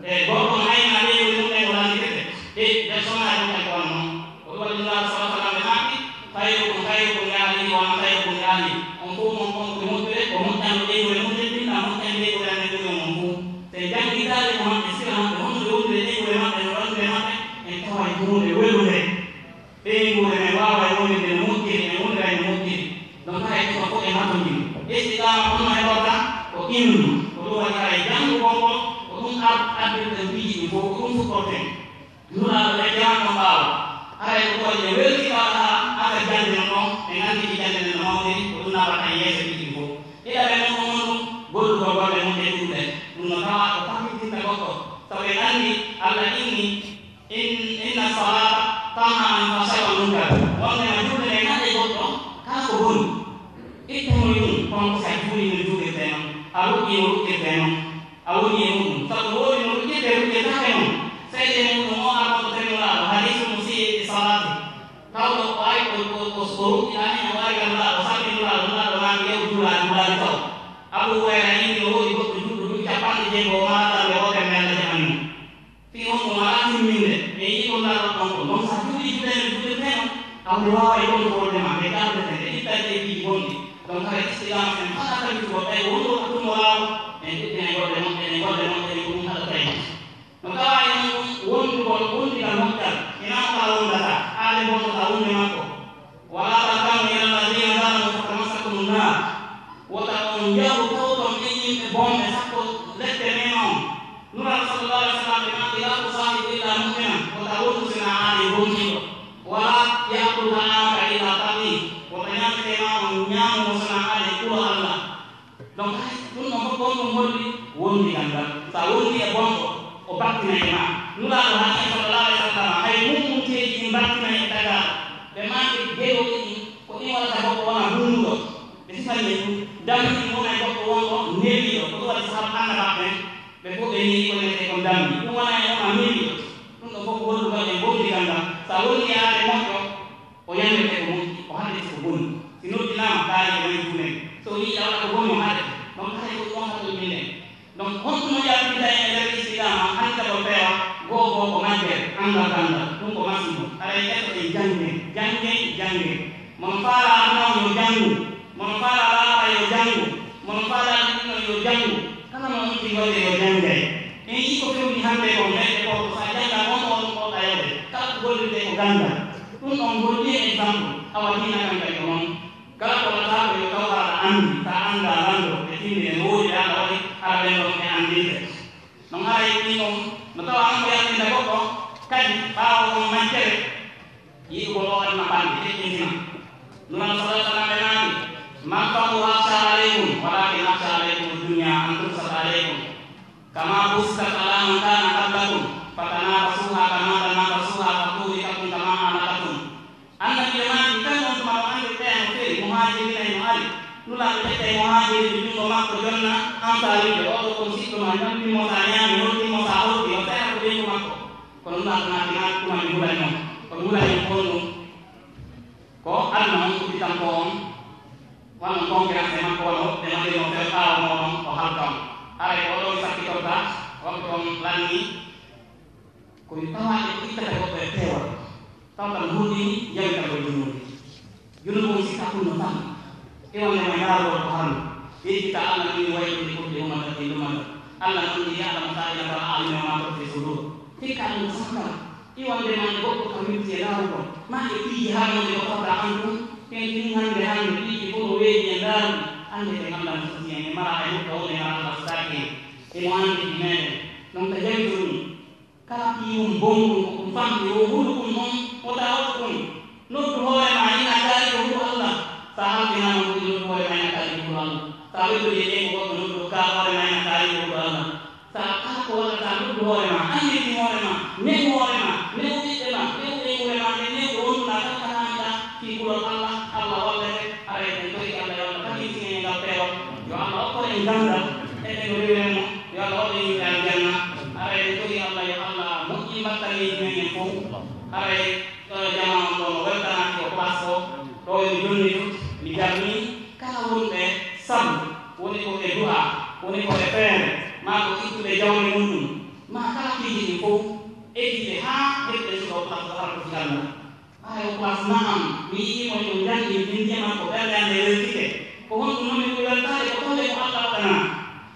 E goɗɗo no ayna ɓeynguure mum ɗen o lannditete. E nder sonnaaji mum en ko wano non. Ko ɗum waɗi Nulaaɗo sallallahu alaihi wasallam maaki, "Khairukum khairukum li ahlihi wa ana khairukum li ahli." On fof mon kon ko moƴƴude, ko moƴƴanɗo ɓeynguure mum nden, ɗin ɗan moƴƴani ɓeynguure amen ɓuri on on fof. So en janngitaali ko maɓɓe, sira maɓɓe, honno ɓe woniri e ɓeynguure maɓɓe, no woniri e maɓɓe, en taway ko huunde welunde. Ɓeynguure men waaway wonirde no moƴƴiri, en woniray no moƴƴiri. Donc, hay ɗum fof en hatonjini. Istiqaama ko ɗum heɓorta ko ilmu. Ko ɗum waɗi haray janngugol ngol, ko ɗum ar-, addirta piiji ɗin fof, ko ɗum fuɗɗorten. Nulaaɗo ɓe jahanno ɓaawo. Haray ko ɗum waɗi ɓe welti kala haa aka jannde non ɗon, en anndi ko jannde nden no mawniri, ko ɗum naɓata e yeeso piiji ɗin fof. Ɗiɗaɓe non ko honɗum? Gollugol golle mum ɗe ɗuuɗe. Ɗum no tawa ko fakitinta goɗɗo. Sabu en anndi Alla inni, In-, inna salaata tanha anil fahshaa'i wal munkar. Wonde ma julde nde naɗe goɗɗo kala ko boni. Ittanoy ɗum, kono ko si a juulii no juulirtee noon, a ruƴƴii no ruƴƴirtee noon, a woni e muɗum. Sabu no woodi no ruƴƴirtee, ruƴƴirtaake noon. Seede e muɗum o arɗo ko tawii Nulaaɗo, hadiisu musii'i salaati. Tawɗo o ari ko, ko, ko, ko ruƴƴiɗaa heen, o ari ka Nulaaɗo, o salmini Nulaaɗo, Nulaaɗo maaki, "Yew juulaa, juulaali taw." Abu Hurayra inni no woodi goɗɗo juulɗo duuɓi capanɗe jeego, o maraa darnde wootere nde Alla jaɓani mo. Fii honɗum? Alaa timminde. Ɓe yi'i ko Ɗon ko non sa juuli juulde juulirteno, a woni waawa e ɗon hoorde ma, nde gardete, nde ittante e piiji bonɗi. Donc hara istiqama en fala tawi ko tawi wonɗo ko ɗum o laawo, en ɗuɗɗina e golle moƴƴe, ɗe golle moƴƴe, ɗe ko ɗum haɗata en. No tawa en wondugol wondigal moƴƴal, ina mo kala wondata, aade bonɗo ka wonde makko. Wala tarkanu ila alladina zalamu fatamassakumu nnar. Wota on njahu tawton ɗin yimɓe bonɓe sakko lette mema on. Nulaaɗo sallallahu alaihi wasallam ɓe maaki, "La tusahibu illa mu'minan." Wota wondu sina aade bondiɗo. Wala yakulu ta'amaka illa taqi. Wota ñaamete ma on ñaamu mo sina aade kulo Allah. Donc hay ɗum ɗon fof, on ɗum holli wondigal ngal. So a wondi e bonɗo, o battina e ma. Nulaaɗo haali sallallahu alaihi wasallam, hay mum mum teeji ɗin battina e tagaaɗo. Ɓe maaki geɗo ɗiɗi, ko ɗin waɗata goɗɗo wona bunnuɗo. Ɓe sifani ɓe ɗum. Dammi ɗin wona e goɗɗo wonɗo newiiɗo. Ko ɗum waɗi sahaba annabaaɓe ɓen, ɓe fof ɓe newi ko wiyetee kon dammi. Ɗum wona e wona newiiɗo. Ɗum ɗon fof ko hollugal e wondigal ngal. So a wondi e aade moƴƴo, o yamete ko moƴƴi, o haɗete ko boni. Si noddinaama, taari ko woni duumen. So o yiɗi a waɗa ko boni, o haɗete. Donc, haray ko ɗum haɗo yimɓe. Donc, honɗum o jaltinta en e nder Islaama, hannde ko feewa, goo goo ko majjere, anngal ganndal, ɗum ko masibo. Haray ƴetto en janngen, janngen, janngen. Mono faala aduna on yo janngu, mono faala laaɓa yo janngu, mono faala ɗiɗɗino yo janngu. Kala mo on ɗi wonde yo janngay. En yii ko fewndi hannde ko meɗe ko, ko sa jannga on, on, on ayode. Kala ko gollirte ko ganndal. Ɗum ɗon holli en exemple, awa diina kan kadi ko noon. Kala ko waɗata ko yo taw aɗa anndi, sa annda lanndo, ɓe tindi en woodi ɓe Allah waɗi, hara ɓen ɗon ɓe anndinte. No haray ni noon, no tawa an ko yaltinta goɗɗo, kadi ɓaawo on majjere, yiɗugol o aduna fanɗi, feƴƴintina. Nulaaɗo sallallahu alaihi wasallam ɓe maaki, "Ma al-faqru akhsha alaykum, walakin akhsha alaykum ad-dunya an tubsata alaykum." Kama busitat ala man kana qablakum, fatanafasuha kama tanafasuha, fatuhlikakum kama ahlakathum. Annabi yo maaki, kan on tuma ɗo andirte no feeri, muhaajiriina no ari. Nulaaɗo ƴetta e muhaajiriiɓe junngo makko jonna, ansaariiɓe, oɗo kon siɗɗo ma, ñamɗin mo sa ñaami, holtin mo sa holti, o seera ko ɓeyngu makko. Kono Nulaaɗo maaki, na tuma mi hulani on. Ko mi hulani on ko honɗum? Ko aduna on udditan ko on. Wano concurrence e makko, wano woɓɓe waɗirno feere ɓaawo mooɗon, o halka on. Haray ko oɗo mi sakkitorta, waktu on lanni, ko mi tawaade ko ittata goɗɗo e peewal. Taw kam hulɗini, yawita ko e junuubi. Junuubu on sikka ɗum no tan. E wonde ma yaaroo ko harmi. Yejjita Allah min waylude ko ɗe umata ɗe lumata. Allah non ɗi yaɗa mo sa'ila ka a'yuni wa ma tukhfi sudur. Sikka ɗum sankal. Iwande ma e goɗɗo ka wilti e laawol, ma e piiji harmuɗe ko fawta an tun, ken ɗin hannde hannde piiji fof no weeɓi e ndaaru, annde ɓe nganndan sosiyen e mara e hukka woni mara Allah sutaaki en, emo anndi ɗi meɗen. Non ka jawito ɗum, kala piiwum bonɗum ko ɗum famɗi, o huɗu ɗum on, wota waɗu ɗum. Noddu hoore ma, ina kaari ko huɗu Allah. Sa halfinaama huɗu, noddu hoore ma, ina kaari ko huɗu Allah. Sa weddori e ɓen ko goɗɗo, noddu ka hoore ma, ina kaari ko huɗu Allah. Sa kala ko waɗata, noddu hoore ma, annditi hoore ma, newu hoore ma, newu ɓiɓɓe ma, newu ɓeynguure ma, nde newɗo wonduɗa tan, kala hannda fii kulol Allah, Allah wallete. Aray en tori Allah yo Allah tabitin en ngal peewal, yo Allah okkor en ganndal, e ɓe no rewren mo, yo Allah waɗu en yimɓe aljanna. Aray en tori Allah yo Allah moƴƴin battaleeji men en fof. Aray ɗo e jamaa on ɗo no weltanaaki o place o, ɗo yo mi jonni tut, mi jarni kala wonɓe sabu, woni ko e du'a, woni ko e feere, maa ko ittude jawle mum ɗum, maa kala piiji ɗin fof, etiɓe haa heɓɓe suɗo place o hara ko fi Allah. Aray o place naam, mi yiɗi mo yo janngi min ndiyam ko ɓernde am nde weltike. Ko honɗum non mi ɓuri weltaade ko tawde ko Allah waɗanaa.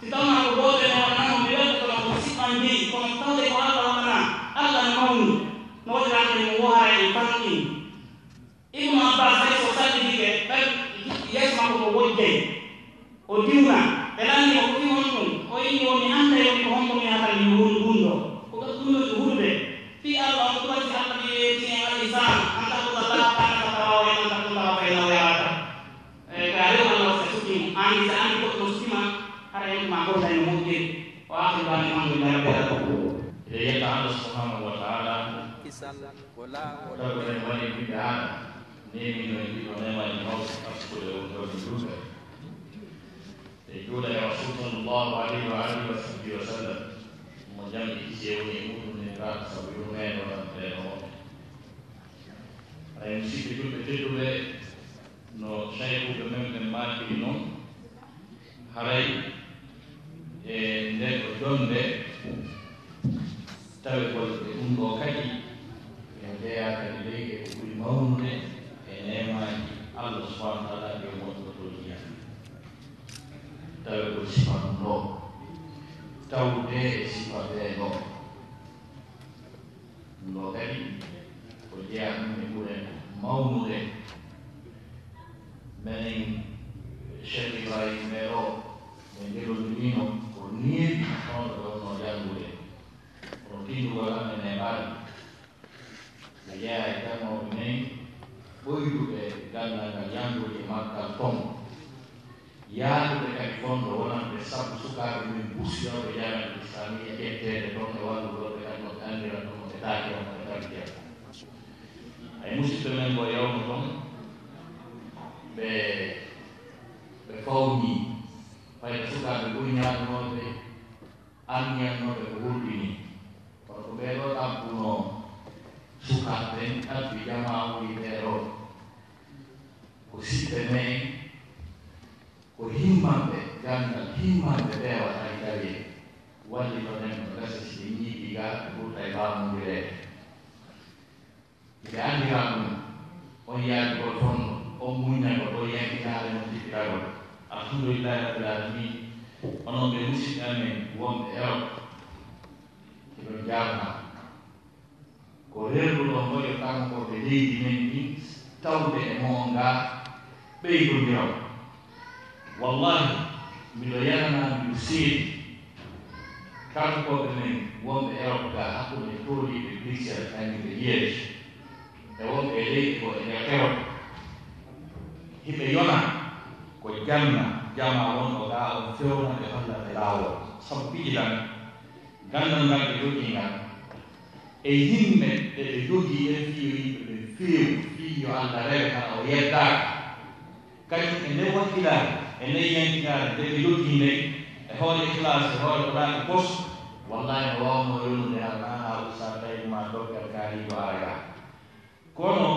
Si tawnaa ko gooto e waɗanaa mo mi weltoto ko siɓɓan jeyi, kono tawde ko Allah waɗanaa, Allah no mawni. No waɗirante mo wo hara en fanɗin. Ibnu Abbas hay so sallitike, ɓen yeeso makko ko wojjay. O diwna, ɓe lanni mo ko fii honɗum? O inni wo mi annday woni ko honɗum yahata mi wun-, wunndoo. Ko ɗum ɗum woni wuurde. Fii Allah on ɗum waɗi Allah ɓe yeeti en al-ihsan, an ta'buda Allaha ka'annaka tarahu, fa in lam takun tarahu fa innahu yaraka. E, ko a rew Allah o si a suɓii mo, an si a anndi goɗɗo no suɓii ma, hara en ma gollay no moƴƴiri. Wa akhiru da'wana alhamdulillahi rabbil alamin. Eɗen yetta Allah subhanahu wa ta'ala. Kisal ko laawol. Tawi en waɗi ɓiɓɓe Aadama, neemino en ɗiɗo neemaaji mawɗi, arsukude on ɗon e juulde. E juulde e Rasul sallallahu alayhi wa alihi wa sahbihi wa sallam, mo jam e kisiyee woni e muɗum, neeniraaɗo, sabu yurmeende o tan ɓeeɗo woɓɓe. Haray musidɓe julɓe tedduɓe, no saykuuɓe men ɓen maakiri non, haray e ndee ɗoo jonnde, tawegol e ɗum ɗoo kadi, sifa ɗum ɗo, tawde e sifa ɓee ɗo. Ɗum ɗo kadi ko jeyaa ɗum e ɓure mawnude. Menen Cheikh Ibrahim ɓee ɗo, ɓe ngelondiriino ko neeɓi hono ɓe wonnoo janngude. Kono tinndugol amen e ɓalli, ɓe jeyaa e jannooɓe men ɓoyduɓe ganndal ngal, yanngude e maggal ton. Yaaduɓe kadi fondo wonande sabu sukaaɓe men busiyooɓe jaami'atul islamiyya ƴetteede toon e wallugol ɓe kadi no ɓe anndira toon, no ɓe taakira, no ɓe tabitina. Hay musidɓe men goo yawno toon, ɓe, ɓe fawni fayda sukaaɓe ɓuri ñaagunooɓe, anniyannooɓe ko hulɓinii. Kono ko ɓee ɗoo ɗabbunoo sukaaɓe ɓen, ɗabbi jamaa o e ɓee ɗoo. Ko siɓɓe men, ko himmanɓe ganndal, himmanɓe peewal, hay tawi wallito nen no gasa si ɓe ñiiɓii gaa, ɓe ɓurta e faamondireede. Ɓe anndiraa ɗum, on yaajugol fondo, on muññagol, on yankitaare, on jippitagol. Alhamdulillahi Rabbil Alamin. Onon ɓe musidɓe amen wonɓe Europe, hiɗon jaarnaa. Ko rerruɗon oyo kanko ɓe leydi men ndin, tawde e mo'on ngaa ɓeydondiral. Wallahi, miɗo yananaa, miɗo seedi kankooɓe men wonɓe Europe gaa, hakkunde tooliiɓe Bruxelles kañum e Liège, e wonɓe e leyɗe goo e nder Europe. Hiɓe yona ko janna jamaa wonɗo gaa on, fewna ɓe, holla ɓe laawol. Sabu piiji lan, ganndal ngal ɓe jogii ngal, e yimɓe ɓe ɓe jogii ɓen, fii yo yimɓe ɓen feewu, fii yo Alla rewe, hara o yeddaaka. Kañum e nden wakkilaare, e nden yankitaare nde ɓe jogii nden, e hoore ikhlas, e hoore ko ɗaaki pos, wallahi no waawnoo yonude hara naa haa Ustaad Taybu maa Doktor Kaariijo ara gaa. Kono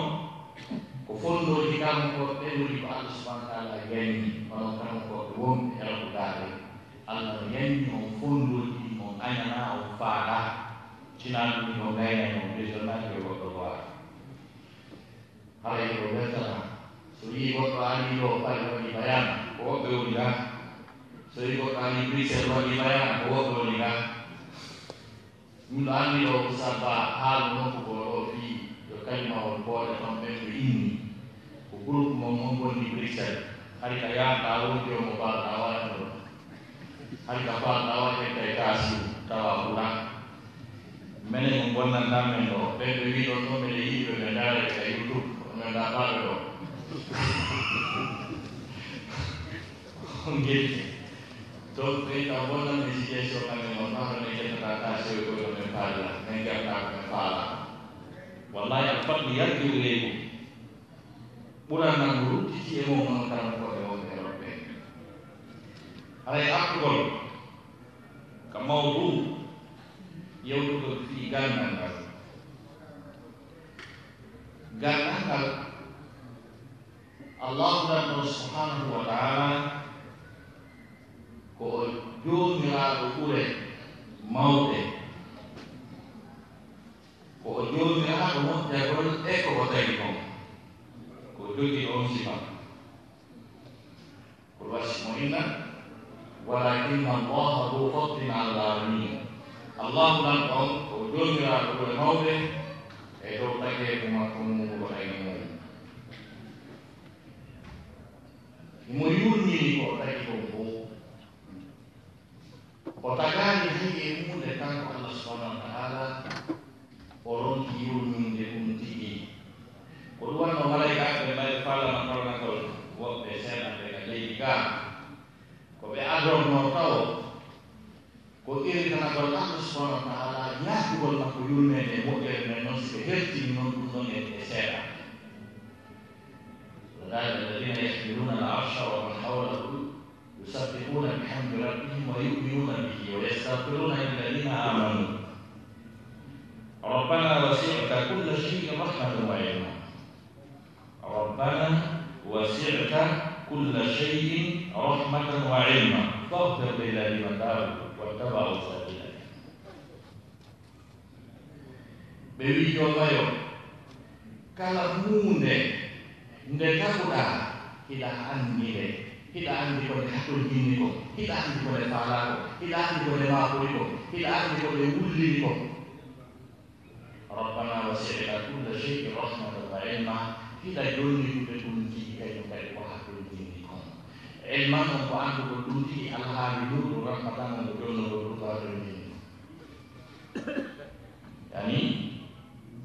ko fonndooji kankooɓe ɓen woni ko Allah subhanahu wa taala yanni, onon kankooɓe wonɓe e raɓɓudaade, Allah no yanni on fonndooji ɗin, on añanaa, on faaɗaa. Sinaa ɗum ni on gaynay, on besonaaki e goɗɗo goo ara. Haray ko weltana. So yii goɗɗo arii ɗoo, paɗi waɗi bayaana, ko woɓɓe woni gaa. So yii goɗɗo arii Bruxelles, waɗi bayaana, ko woɓɓe woni gaa. Min ɗo anndi ɗo Oustaz Ba haala nokku goo ɗo fii yo kalimawol pooɗe toon ɓen ɓe inni. Ko groupe mon mon bonni Bruxelles. Hari ka yaarɗaa wonde o mo baalɗaa waɗde ɗo. Hari ka faalɗaa waɗde kay taasi tawa ɓura. Menen mo bonnantaa men ɗo. Ɓen ɓe wii ɗon ɗon ɓe yiɗi ɓe ɓe ndaare ɓe ka YouTube. Ko men ndaa baaɓe ɗo. Ngel. Donc, ɓe ka bonnan e situation amen on, maa men ƴettata ka sewi ko men faala, men ƴetta ko men faala. Wallahi, al fadlu yarji'u ilaykum. Ɓuran nan ruttiti e mon, on tan ko e wonɓe e wonɓe. Haray artugol ka mawdu yewtugol fii ganndal ngal. Ganndal ngal, Allahu Lanɗo subhanahu wa ta'ala ko o Joomiraaɗo ɓure mawɗe. Ko o Joomiraaɗo moƴƴagol e ko o tagi kon. Ko o jogii on sifa. Ko wasimo inna, walakinna Allaha dhu fadlin ala alamin. Allahu Lanɗo on ko o Joomiraaɗo ɓure mawɗe e dow tageefu makko ngu o tagi mum. Himo yurmini ko o tagi kon fow. O tagaani hay e huunde kanko Allah subhanahu wa ta'ala, o ronki yurminde ɗum tigi. Ko ɗum wonnoo malaykaaɓe ɓe mbaɗi faalama koronagol woɓɓe seeɗaɓe ka leydi gaa. Ko ɓe adornoo tawo ko qirritanagol Allah subhanahu wa ta'ala, yaafugol makko yurmeende e moƴƴere nden non, si ɓe hertini non ɗum ɗon e, e seeɗa. وقال الذين يحملون العرش ومن حوله يسبحون بحمد ربهم ويؤمنون به ويستغفرون للذين آمنوا ربنا وسعت كل شيء رحمة وعلما. ربنا وسعت كل شيء رحمة وعلما فاغفر للذين تابوا واتبعوا سبيلك. Ɓe wi'i, Joomayo, kala huunde nde taguɗaa, hiɗa anndi nde. Hiɗa anndi ko nde hatonjinni kon, hiɗa anndi ko nde faalaa kon, hiɗa anndi ko nde maakori kon, hiɗa anndi ko nde wulliri kon. Rabbana wasi'ta kulla shay'in rahmatan wa ilma, hiɗa jonnitude ɗum tigi kañum kadi ko hatonjinni kon. Ilman on ko anndugol ɗum tigi alhaali muuɗum, rahmatan on ko jonnugol ɗum ko hatonjinni kon. Yani,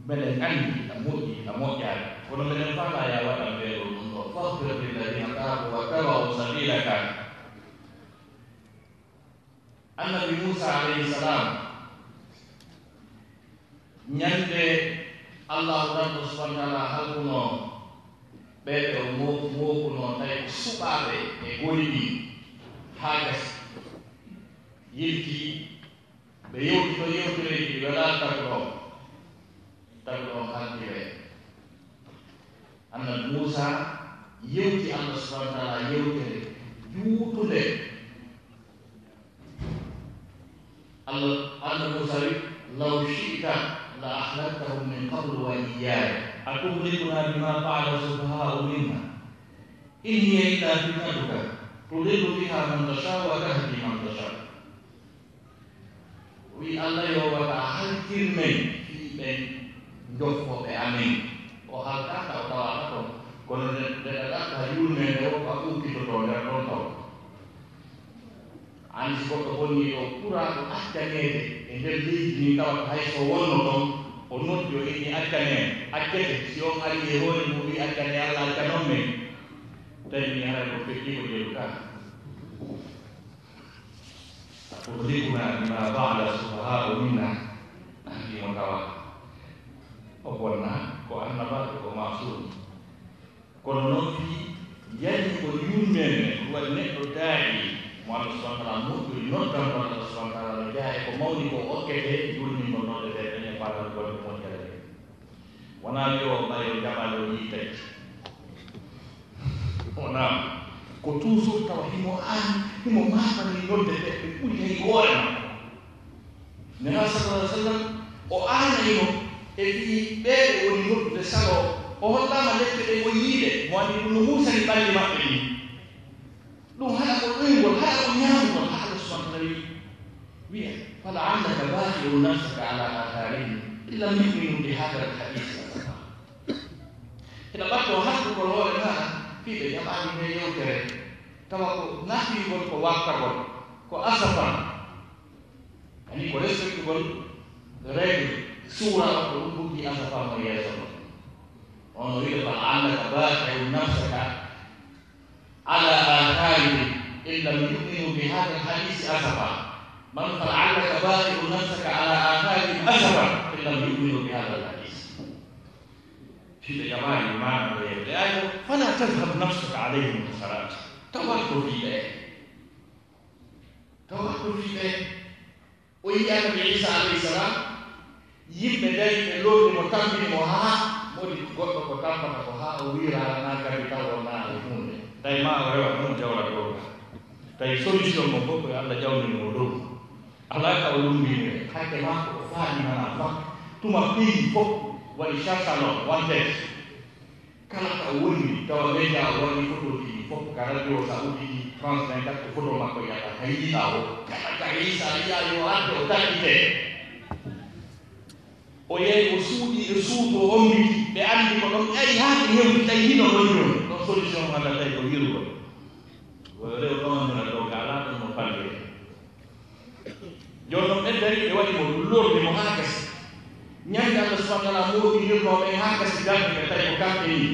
meɗen anndi a moƴƴi, a moƴƴaani. Kono meɗen faalaa ya waɗan weeɗo ɗum ɗo. Faghfir lilladhina tabu wattaba'u sabilaka. Annabi Muusa alayhi salam, ñande Allahu Rabbu subhanahu wa taala halkunoo ɓe ɓe o mo-, mookunoo, tawi ko suɓaaɓe e goyɗi haa gasi. Yilti ɓe yewti to yewtere ɗi welaali taguɗo on. Taguɗo on halki ɓe. Annabi Muusa yewti Allah subhanahu wa taala yewtere juutunde. Allah, Annabi Muusa wi, "Law shi'ta la ahlaktahum min qablu wa iyyaya. Atuhlikuna bima fa'ala sufaha'u minna. In hiya illa fitnatuka tudillu biha man tasha wa tahdi man tasha." O wi, "Allah yo wata halkir men fii ɓen jokkooɓe amen." O halkaaka, o tawaaka ton. Kono nde, nde ɗaɗaɓɓa yurmeende o, ko a ukkitoto nder ɗon taw. An si goɗɗo bonni ɗo ɓuraaɗo accaneede e nder leydi ndin, tawata hay so wonno ton, o noddi, o inni, "Accanee, accete." Si on ari e hoore mum wi, "Accanee, Allah accanon men." Tawi mi haray ko feƴƴi ko jeru ka. "Atuhlikuna bima fa'ala sufaha'u minna." Nanndi mo tawa o bonna, ko annabaajo, ko maasum. Kono noon fii yani ko yurmee men, ko waɗi neɗɗo daa'i mo Allah subhanahu wa taala moƴƴori, noddan mo Allah subhanahu wa taala no jeyaa e ko mawni ko okkete, yurmin mo noddetee ɓen e faala ko waɗi ko moƴƴere. Wonaa yo ɓayo jaɓalo yii taƴi. Wonaa ko toujours tawa himo aan, himo maafani nodde ɓe ɓe ɓuri hay hoore makko. Nela sallallahu alaihi wasallam o aanayno e fii ɓee ɓe woni noddude saloo. O hollaama lepte ɗe o yiide, mo anndi ɗum no muusani ɓalli maɓɓe ɗin. Ɗum haɗa ko ɗoyngol, haɗa ko ñaamugol, haa Allah subhanahu wa taala wi-, wiya, "Fala'allaka baqi'un nafsaka ala atharihim in lam yu'minu bi hadha al-hadith asafa." Hiɗa ɓattoo hakkugol hoore maaɗa fii ɓe jaɓaani nde yewtere, tawa ko nafingol ko wartagol, ko asafan. Ani ko respectugol règle suura o, ko ɗum ɓurdi asafan mo yeeso ɗo. On o wiya, "Fala'allaka baqi'un nafsaka ala atharihim in lam yu'minu bi hadha al-hadith asafa." Man, "Fala'allaka baqi'un nafsaka ala atharihim asafa in lam yu'minu bi hadha al-hadith." Fii ɓe jaɓaani maana no yeewde. Ay ko, "Fala tadhhab nafsuka alayhim hasarat." Tawa ko fii ɓe. Tawa ko fii ɓe. O yi'i Annabi Iisa alayhi salaam, yimɓe darii ɓe lorri mo, tampini mo haa, moodi goɗɗo ko tampata ko haa o wiira naa gabi taw o naa e huunde. Tawi ma o rewa ɗum o jawra dow ka. Tawi solution mo fof ko yo Allah ƴawndin mo dow. Alaa ka o lummbinire, hakke makko o faami nana fak. Tuma piiji fof waɗi chasalon, wanted. Kala ka o woni, tawa média o waɗi photo ji ɗi fof, ka radio Saudi France vingt-quatre ko photo makko yiyata, ka yiɗaa o. Kala ka Iisa yiya yo arde o taƴƴite. O yehi o suuɗi e suudu o ombiti, ɓe anndi ko ɗon, ɓe ari haa ɓe hewti, tawi hino ɗon jooni. Ɗon solution walla tawi ko wirugol. Ko rew ɗon hino dow ka alaa ɗon no fallire. Jooni noon ɓen darii ɓe waɗi mo lorri mo haa gasi. Ñande Allah subhanahu wa taala mooɓinirnoo ɓen haa gasi darde ɓe tawi ko kamɓe nii.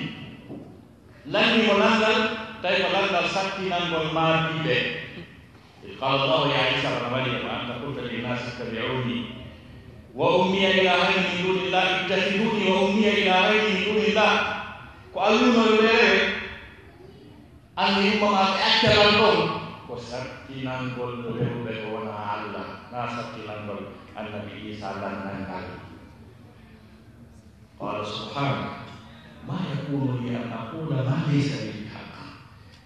Lanni mo lanngal, tawi ko lanngal sattinangol maadiiɓe. إذ قال الله يا عيسى ابن مريم أأنت قلت للناس اتبعوني وأمي إلهين من دون الله، اتخذوني وأمي إلهين من دون الله. Ko a wi'unoo yo ɓe rewe? An e yumma maa ɓe acca lan ɗon, ko sattinangol rewɓe ko wonaa Allah, naa sattinangol Annabi Iisaa lannal ngal. Qaala subhaanaka, maa yakuunu lii an aquula maa laysa lii bihaqq.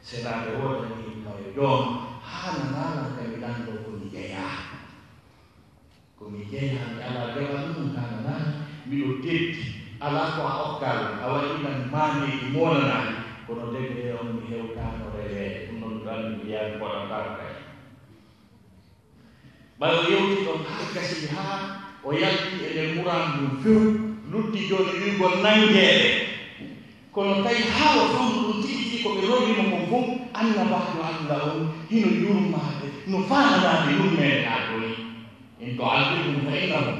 Senaa ɓe woodanii ma yo joom, haananaa lan ka mi lanndoo ko mi jeyaa. Ko mi jeyaa, mi alaa jaɓal mum, haananaa, miɗo tetti, alaa ko a okkaa lan, a waɗii lan maandeeji moolanaali, Kono degré on mi hewtaano reweede, ɗum noon miɗo anndi mi wiyaani poɗantaako kadi. Ɓay o yewti ɗon haa gasi, haa o yalti e nder muraadu ndun few, lutti jooni wi'ugol nanngeede. Kono tawi haa o fewndo ɗum tigi tigi ko ɓe lorri mo kon fof, annabaajo Alla on hino yurmaade, no faananaade yurmeende haa jooni. In tu'adhibhum fa innahum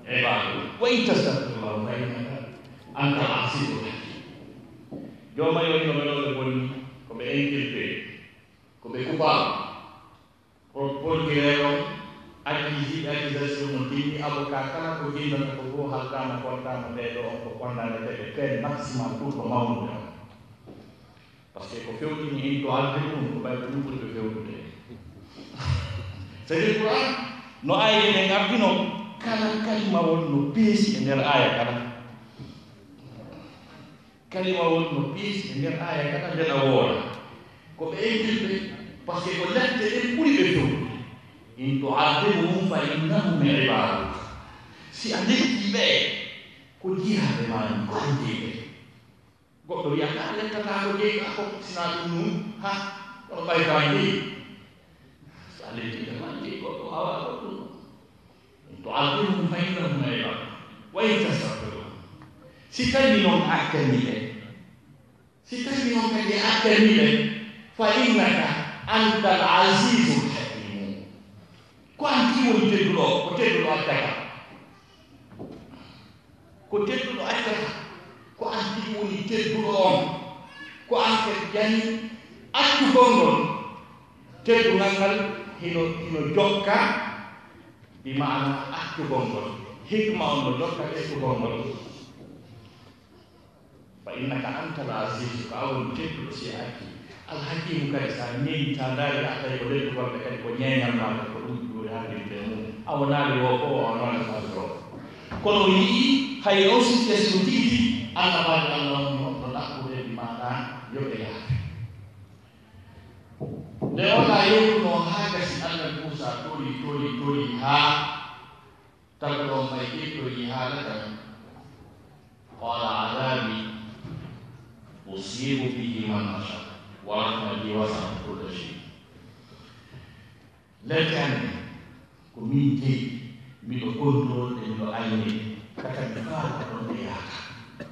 ibaaduk, wa in tastaghfir lahum fa innaka antal azizul hakim. Jooma yo hino ɓe ɗo ɓe bonni, ko ɓe inculpé, ko ɓe coupable. Pro-, procureur on accusé, accusation no timmi, avocat kala ko jindata ko fof haldaama, kontaama ɓee ɗo on ko condamné ɓe peine maximale pour ko mawnude on. Parce que ko fewtini in tu'adhibhum ko ɓay ko ɗum ɓuri ɓe fewtude. C'est-à-dire Qur'an no aayee ɗen ardino kala kalima won no peesi e nder aaya kala. Kalima won no peesi e nder aaya kala nde ɗa woora. Ko ɓe inculpé, parce que ko lepte ɗen ɓuri ɓe fewtude. In tu'adhibhum fa innahum ibaduk. Si a leptii ɓe, ko jiyaaɓe maa ni, ko an jeyi ɓe. Goɗɗo wiya, "Ka a lettataa ko jeyi ɓe, a ko sinaa ɗum nun, ha, kono ɓay ko an jeyi." So a leptii ɓe, ko an jeyi goɗɗo, awa goɗɗum. In tu'adhibhum fa innahum ibaduk. Wa in tastaghfir lahum. Si tawii noon a accanii ɓe, si tawii noon kadi a accanii ɓe, fa innaka antal azizul hakim. Ko an tigi woni tedduɗo, ko tedduɗo accata. Ko tedduɗo accata, ko an tigi woni tedduɗo on. Ko an kadi jani accugol ngol. Teddungal ngal hino, hino jokka, bi maana accugol ngol. Hikma on no jokka accugol ngol. Fa innaka antal azizu, ko a woni tedduɗo si a acci. Al hakimu kadi, so a neeɓi, so a ndaari, a tawi ko lettugol ɓe kadi ko ñeeñal maa kadi ko ɗum ƴuuri hannde e mum. A wonaali woo fof, a wonaali fasi ɗoo. Kono o yi'i hay on situation tigi tigi, annabaajo Alla on no, no ɗaɓɓude maanaa yo ɓe yaafo. Nde oɗa yewtunoo haa gasi Annabi Muusaa tori, tori, tori haa taguɗo on ɓay ƴettoyi haala kan. Qaala adaabi usiibu bihi man ashaa, wa rahmati wasi'at kulla shay. Lette an ɗen, ko min jeyi, miɗo contrôle ɗe, miɗo ayne ɗe. Kata mi faala ɗon ɗe yahata.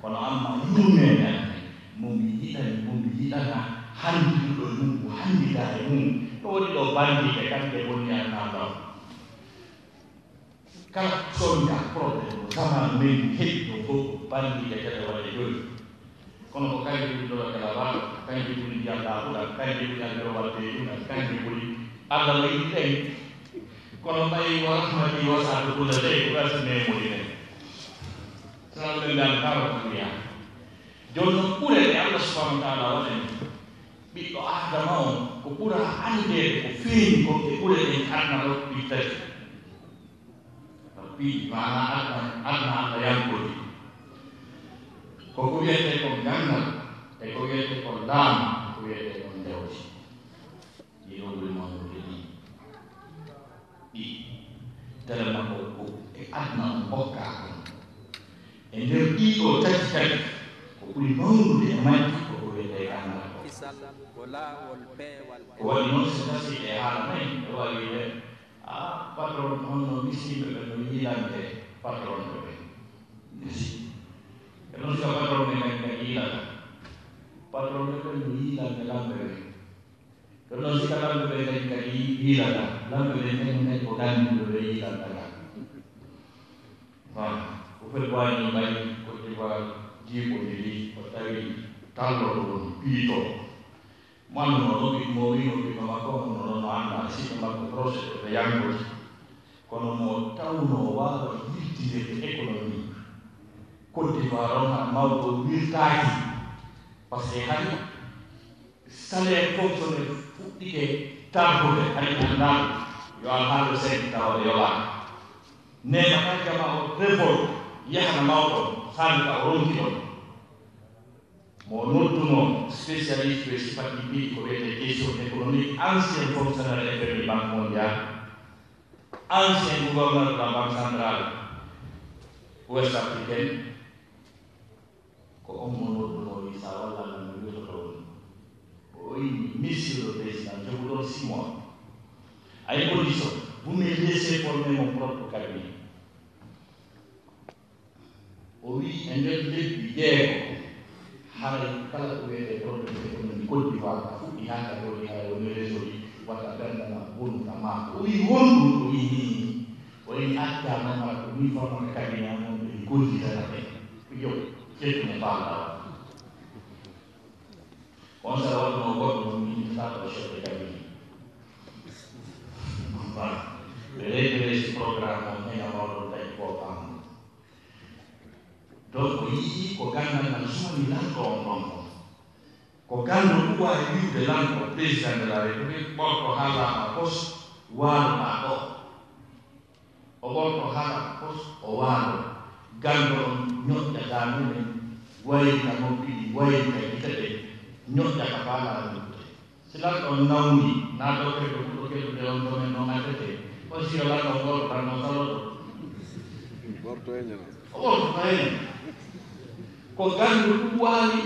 Kono amma yurmeende an ɗen, mo mi yiɗani, mo mi yiɗana, hanndiduɗo e mum, ko hanndidaa e mum. No woni ɗo banndiiɓe, kamɓe bonni an naa ɗon. Kala soñde ak problème mo zamanu men heɓi ɗo fof ko banndiiɓe tele waɗe jooni. Kono ko kañƴe ɓuri dola kala baɗo, kañƴe ɓuri ndiyam laaɓuɗam, kañƴe ɓuri almero waɗde e ɗum, kañƴe ɓuri Alla no yiɗi ɗen. Kono ɓay wa rahmati wasi'at kulla shay, ko gasi memoɗi ɗen. Sala ɓe mbiyan karo ko mbiya. Jooni noon ɓure ɗe Alla subhanahu wa taala waɗani ɓiɗɗo Aadama on, ko ɓura anndeede ko feeñi kon e ɓure ɗen aduna ɗo ɗi tati. Piiji maanaa adna, adna Alla yankoji. Ko ko wiyetee kon ganndal, e ko wiyetee kon laamu, e ko wiyetee kon jawdi. Ɗii ɗoo ɓuri mawnude ɗii. Ɗii. Tele makko ko e adna on mbokkaa kon. E nder ɗii ɗoo tati kadi, ko ɓuri mawnude e majji ko ko wiyetee ganndal ko. Kisal ko laawol peewal. Ko waɗi noon so tasi e haala men, e wawi wiide, "Ah, patron, honno miskiinɓe ɓen no yiilande patronɓe ɓen?" Merci. E noon sika patron ɓen kadi kadi yiilata. Patronɓe ɓen no yiilande lamɓe ɓen. E noon sika lamɓe ɓen kadi kadi yiilata. Lamɓe ɓen kadi kadi ko ganndiiɓe ɓe yiilanta ngal. Voilà. Ko foti waani mbayi Côte d'Ivoire jiiɓondiri, o tawi talloto woni piito. Mo annduno ɗo ɓiɗɗo mo wiino ɓiɗɗo makko, on ɗon no annda siɗɗo makko proche ɓe yankoji. Kono mo tawno waawa yiltinirde économie Côte d'Ivoire on, haɗa mawɗo o wirtaaki. Parce que hari salaire fonctionnaire fuɗɗike tardude, hari anndaama yo alhaali o seeɗi tawa ɓe yoɓaaka. Neema tan jama o révolte yahana mawɗo on, sannde ka o ronki ɗon. Mo nodduno spécialiste e sifati mbiɗi ko wiyetee gestion économique, ancien fonctionnaire F M I, Banque mondiale, ancien gouverneur de la Banque centrale ouest africaine, ko on mo nodduno wi sa walla lan mi wirtoto Président, je vous donne six mois. À une condition, vous me laissez former mon propre cabinet. O wi e nder lebbi jeego, haray kala ko wiyetee problème économique Côte d'Ivoire, a fuɗɗi haa ka jooɗi, haray woni réseau ɗi, wata bernde ma bonu ka maako. O wi honɗum? O wi nii, o wi acca noon hara ko min formata cabinet am on ɓe gollitata ɓe. Yo ƴettu mo faalawa. On sara waɗuno goɗɗo mo min tata ko chef de cabinet. Voilà. Ɓe reedere si programme on hena mawɗo tawi ko faamde. Donc o yii ko ganndal ngal suwani lanɗo on ɗon kon. Ko ganndo ɗum waawi wi'ude lanɗo, président de la république, ɓorto haa laaɓa pos, waalo maa ɗo. O ɓorto haa laaɓa pos, o waalo. Ganndo on ñoƴƴa daande nden, wayli ka noppi ɗin, wayli ka gite ɗen, ñoƴƴa ka faalaare nokku ɗen. Si lanɗo on nawni, na dokke to ɓurɗo keldude on domen non addete, on siyo lanɗo on gooto tan non saloto. Ɓorto e ñana. O ɓorto e ñana. Ko ganndo ɗum waawi,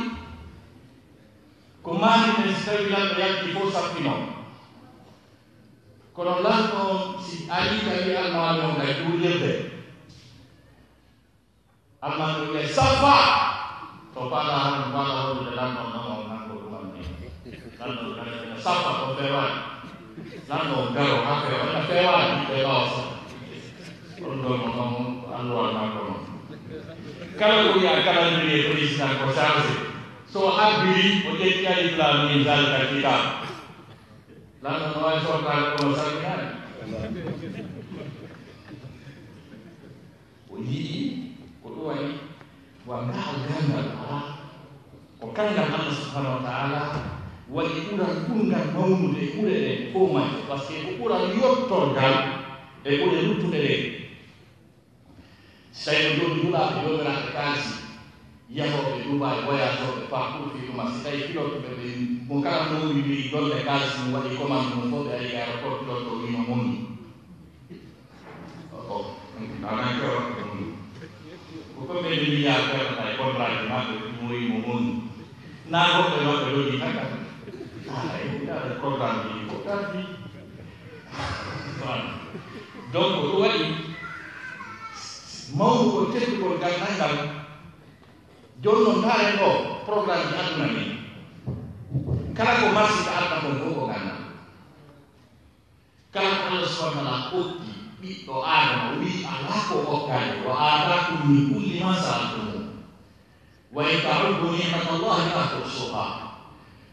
ko maani men si tawi lanɗo yalti fof sappino. Kono lanɗo on si ari tawi almaami on kay ɗum yebbe. Almaami wiya, "Saffa!" To faala hannde, faala hollude lanɗo on, non, on nanngol ɗum anndi. Lanɗo on kadi ene saffa, ko feewaani. Lanɗo on garo, haa feewa, ene feewaani, ɓe ɓaawa saffa. On ɗon mo non, ko alluwal makko non. Kala ko wiya, kala mbiye président ko chargé. So o abbiri, o ƴetti alif laam miim, zaalika kitab. Lanɗo no waawi sortaade ɗum o salminaani. O yii ko ɗum waɗi wa ngaal ganndal alaa. Ko kanngal Allah subhanahu wa ta'ala waɗi ɓural ɓurngal mawnude e ɓure ɗen fof majje, par ce que ko ɓural yottorgal e ɓure luttuɗe ɗen. Si tawi ko jooni nulaaɓe joomiraaɓe kaalisi, yahooɓe Dubai, voyagooɓe partout fii ɗuma, si tawi pilote ɓe, ɓe mo kala mawni wi'i golle kaalisi mum waɗi commande mum fof, ɓe ari ka aéroport, pilote o wi'no moni. O, o, ana kewa ko ɗum. Ko ko ɓe milliard perdata e contrat ji maɓɓe, ɗum o wi'i mo moni. Na goɗɗo e maɓɓe logii tan kam. Ah, e ɗum dara programme ji ko tardi. Voilà. Donc, ko ɗum waɗi mawɗo ko teddugol ganndal ngal. Jooni noon, ndaaren ɗo programme ji aduna ni. Kala ko marsi ka aduna kon fof ko ganndal. Kala ko Allah subhanahu wa ta'ala okki ɓiɗɗo Aadama, o wi'i alaa ko okkaani, "Wa aataakum min kulli ma sa'altumuh. Wa in ta'uddu ni'matallahi la tuhsuha."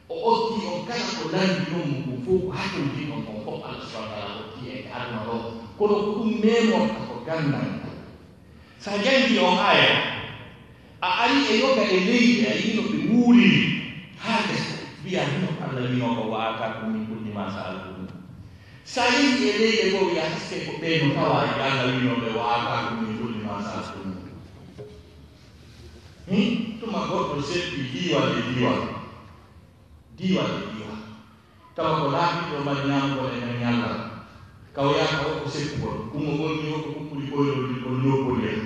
O okki on kala ko lanndi on mo ɗum fof ko hatonjin on kon fof Allah subhanahu wa ta'ala okki en e aduna ɗo. Kono ko ɗum memorta ko ganndal ngal. So a janngii on aaya, a arii e yoga e leyɗe, a yii no ɓe wuuriri haa gasa, mbiyaa hino ko Allah wiinoo ko, "Wa aataakum min kulli ma sa'altumuh." So a yehii e leyɗe goo, wiyaa haske ko ɓee no tawaa e Allah wiinoo ɓe, "Wa aataakum min kulli ma sa'altumuh." Hmm? Tuma goɗɗo seppi diiwal e diiwal, diiwal e diiwal. Tawa ko laaɓiɗo mari ñaamugol e nder ñallal. Kawoyaaka o ko seppugol. Kummogol ni o ko kukkuli koylol ɗin kon ñobbondira.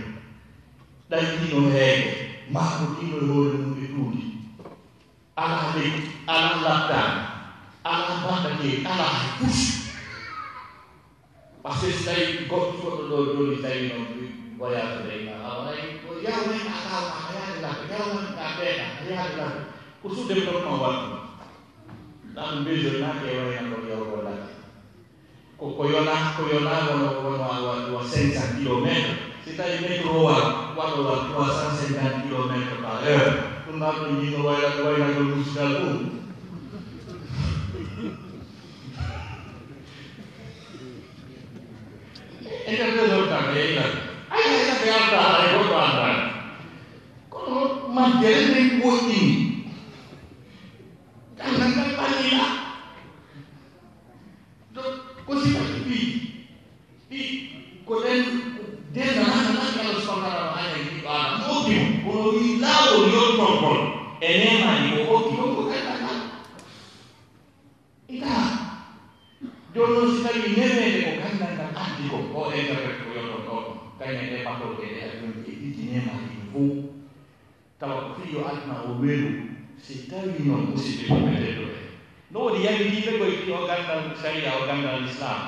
Ɗan ɗino heege, maako ɗino e hoore mum e tuundi. Alaa lekki, alaa lattaani, alaa mbaɗɗateeri, alaa hay fus. Parce que si tawi goɗɗo, goɗɗo ɗo jooni tawi noon voyage de, a waray ko yaw men a taw a yaade ladde, yaw men a ɓeeɗa a yaade ladde. Ko sous-développement waɗi ɗum. Ɗan besoin naake e wayna ko yawgol ladde. Ko, ko yona, ko yona wono, wono, wono cinq cents kilomètres. Si tawi métro wa, waɗo wa trois cent cinquante kilomètres par heure. Ɗum ɗan ɗum yino wayna, wayna ko musigal ɗum. Interpelleur kam e yiɗat. Ay, ay, ay, ay, ay, ay, goɗɗo anndaani. Kono majjere nden moƴƴini. Ganndal ngal ɓannina. Donc, ko sifaji piiji. Ɗi, ko ɗen, dental hannde natti Allah subhanahu wa ta'ala, hannde ɓiɗɗo Aadama, mo okki mo. Kono o wi'i laawol yottorgol e neemaaji ko okki kon ko ganndal ngal. Ita. Jooni noon, si tawii nemeede ko ganndal ngal addi kon, o interprète ko yotton ɗo kon, kañum e ɗee batooje ɗe a jonti e ɗiɗi neemaaji ɗin fof, tawa ko fii yo aduna o welu, si tawii noon, musidɓe tedduɓe tedduɓe, No woodi yamidiiɓe koye mbiyi o ganndal sariya, o ganndal Islam.